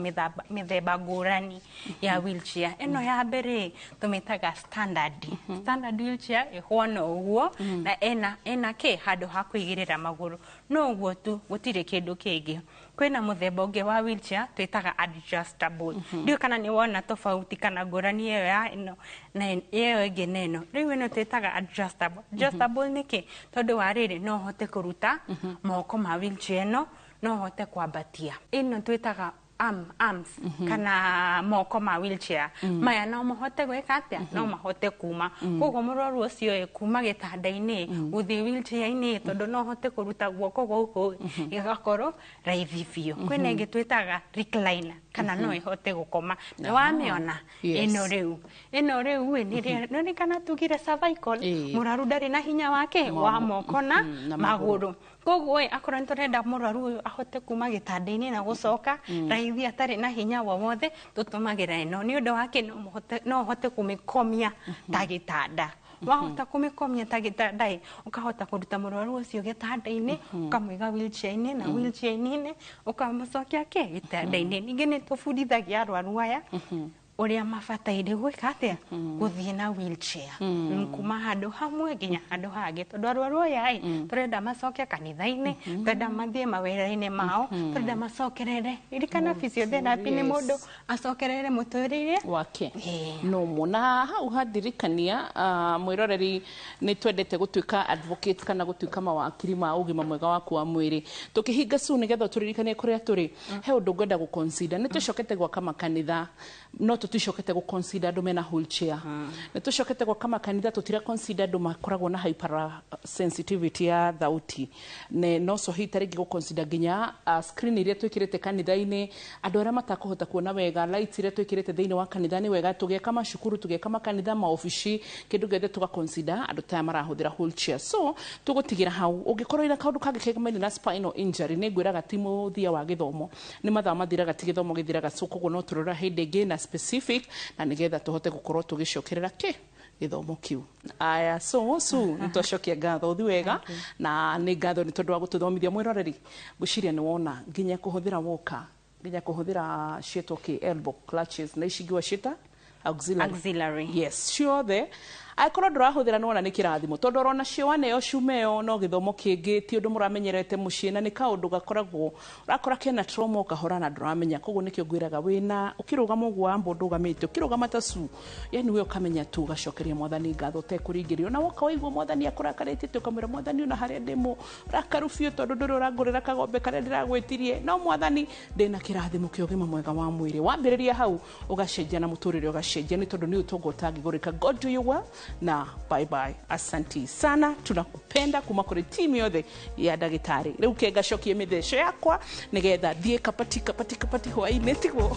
mĩthemba ngũrani ya wheelchair. Ĩno ya mbere ĩ, tũmĩtaga standard. Standard wheelchair ĩhuana ũguo, na ena kĩ handũ ha kũigĩrĩra magũrũ, no ũguo tu, gũtirĩ kĩndũ kĩngĩ. Kwĩna mũthemba ũngĩ wa wheelchair twĩtaga adjustable. Ndiũĩ kana nĩ wona tofauti kana ngũrani ĩyo ya ĩno na ĩyo ĩngĩ na ĩno. Rĩu ĩno twĩtaga adjustable. Adjustable nĩkĩ? Tondũ wa rĩrĩ, no ũhote kũruta moko ma wheelchair ĩno, no ũhote kwambatia. Ĩno twĩtaga arms kana moko ma wheelchair maya, no mahote gwĩka atĩa? No mahote kuma. Koguo mũrwaru ũcio ĩ, kuma gĩtanda-inĩ gũthiĩ wheelchair-inĩ, tondũ no hote kũruta guoko gũkũ, ĩgakorwo raithi biũ. Kwĩna ĩngĩ twĩtaga recliner, kana no ĩhote gũkoma, nĩ wamĩona? Yes. Ĩno rĩu ĩ, nĩ kana tugire cervical, mũrwaru ndarĩ na hinya wake wa moko na na magũrũ. Magũrũ. Koguo ĩ, akorwo nĩ tũrenda mũrwaru ũyũ ahote kuma gĩtanda-inĩ na gũcoka raithi atarĩ na hinya wowothe, tũtũmagĩra ĩno. Nĩ ũndũ wake no ũhote kũmĩkomia ta gĩtanda. Wahota kũmĩkomia ta gĩtanda ĩ, ũkahota kũruta mũrwaru ũcio gĩtanda-inĩ, ũkamũiga wheelchair-inĩ, na wheelchair-inĩ ũkamũcokia kĩ gĩtanda-inĩ. Ningĩ nĩ tũbundithagia arwaru aya ũrĩa mabataire gwĩka atĩa, gũthiĩ na wheelchair kuma handũ hamwe nginya handũ hangĩ, tondũ arwaru aya ĩ, tũrenda macoke kanitha-inĩ, tũrenda mathiĩ mawĩra-inĩ mao, tũrenda macokerere. Ririkana physiotherapy nĩ mũndũ acokerere mũtũrĩre wake no na hau handirikania, mwĩroreri, nĩ twendete gũtuĩka advocate kana gũtuĩka mawakiri ma ũgima mwega waku wa mwĩrĩ. Tũkĩhinga cu nĩgetha tũririkanie kũrĩa tũrĩ, he ũndũ ngwenda gũ-consider. Nĩ tũcokete gwaka makanitha, no tũticokete gũ-consider andũ mena wheelchair. Nĩ tũcokete gwaka makanitha, tũtira consider andũ makoragwo na hypersensitivity ya thauti. Ne no so hita rĩngĩ gũ-consider nginya screen iria twĩkĩrĩte kanitha-inĩ, andũ arĩa matakũhota kuona wega, lights iria twĩkĩrĩte thĩinĩ wa kanitha. Nĩ wega tũgĩaka macukuru, tũgĩaka makanitha, maobici, kĩndũ gĩothe, tũga consider andũ ta aya marahũthĩra wheelchair. So tũgũtigĩra hau. Ũngĩkorwo ina kaũndũ kangĩ kegemaine na spinal injury, nĩ ngwĩraga ti mũthia wa gĩthomo, nĩ mathaa mathiraga, ti gĩthomo gĩthiraga. So koguo no tũrora hĩndĩ ĩngĩ na specific, na nĩgetha tũhote gũkorwo tũgĩcokerera kĩ gĩthomo kĩu. Aya, so nĩ twacokia ngatho, ũthi wega, na nĩ ngatho nĩ tondũ wa gũtũthomithia. Mwĩroreri, ngwĩciria nĩ wona nginya kũhũthĩra walker, nginya kũhũthĩra ciĩtwo kĩ elbow clutches, na ici ingĩ waciĩta auxiliary. Auxiliary. Yes, ciothe angĩkorwo ndũrahũthĩra, nĩwona nĩ kĩrathimo, tondũ orona cio waneo cuma ĩyo no gĩthomo kĩngĩ, ti ũndũ mũramenyerete mũciĩ, na nĩ kaũndũ gakoragwo ũrakora kena trauma ũkahora na ndũramenya. Koguo nĩkĩo ngwĩraga wĩna ũkĩrũgama ũguo wamba ndũgamĩte ũkĩrũgama ta cu, yani we ũkamenya tu ũgacokeria mwathani ngatho ũtekũringĩrĩrio, na woka waigua mwathani akũrakarĩtie, ũkamwĩra mwathani ona harĩa ndĩ mũrakaru biũ, tondũ ndũrĩ ũrangũrĩra kagombe karĩa ndĩragwĩtirie, no mwathani ndĩna kĩrathimo kĩa ũgima mwega wa mwĩrĩ. Wambĩrĩria hau ũgacenjia na mũtũrĩre ũgacenjia, nĩ tondũ nĩ ũtonga ũtangĩgũrĩka. God do you well na bye bye. Asanti sana, tunakupenda kuma kũrĩ timu yothe ya ndagĩtarĩ. Rĩu ke ngacokie mĩtheco yakwa nĩgetha thiĩ kapati kapati kapati hwainĩ tiguo.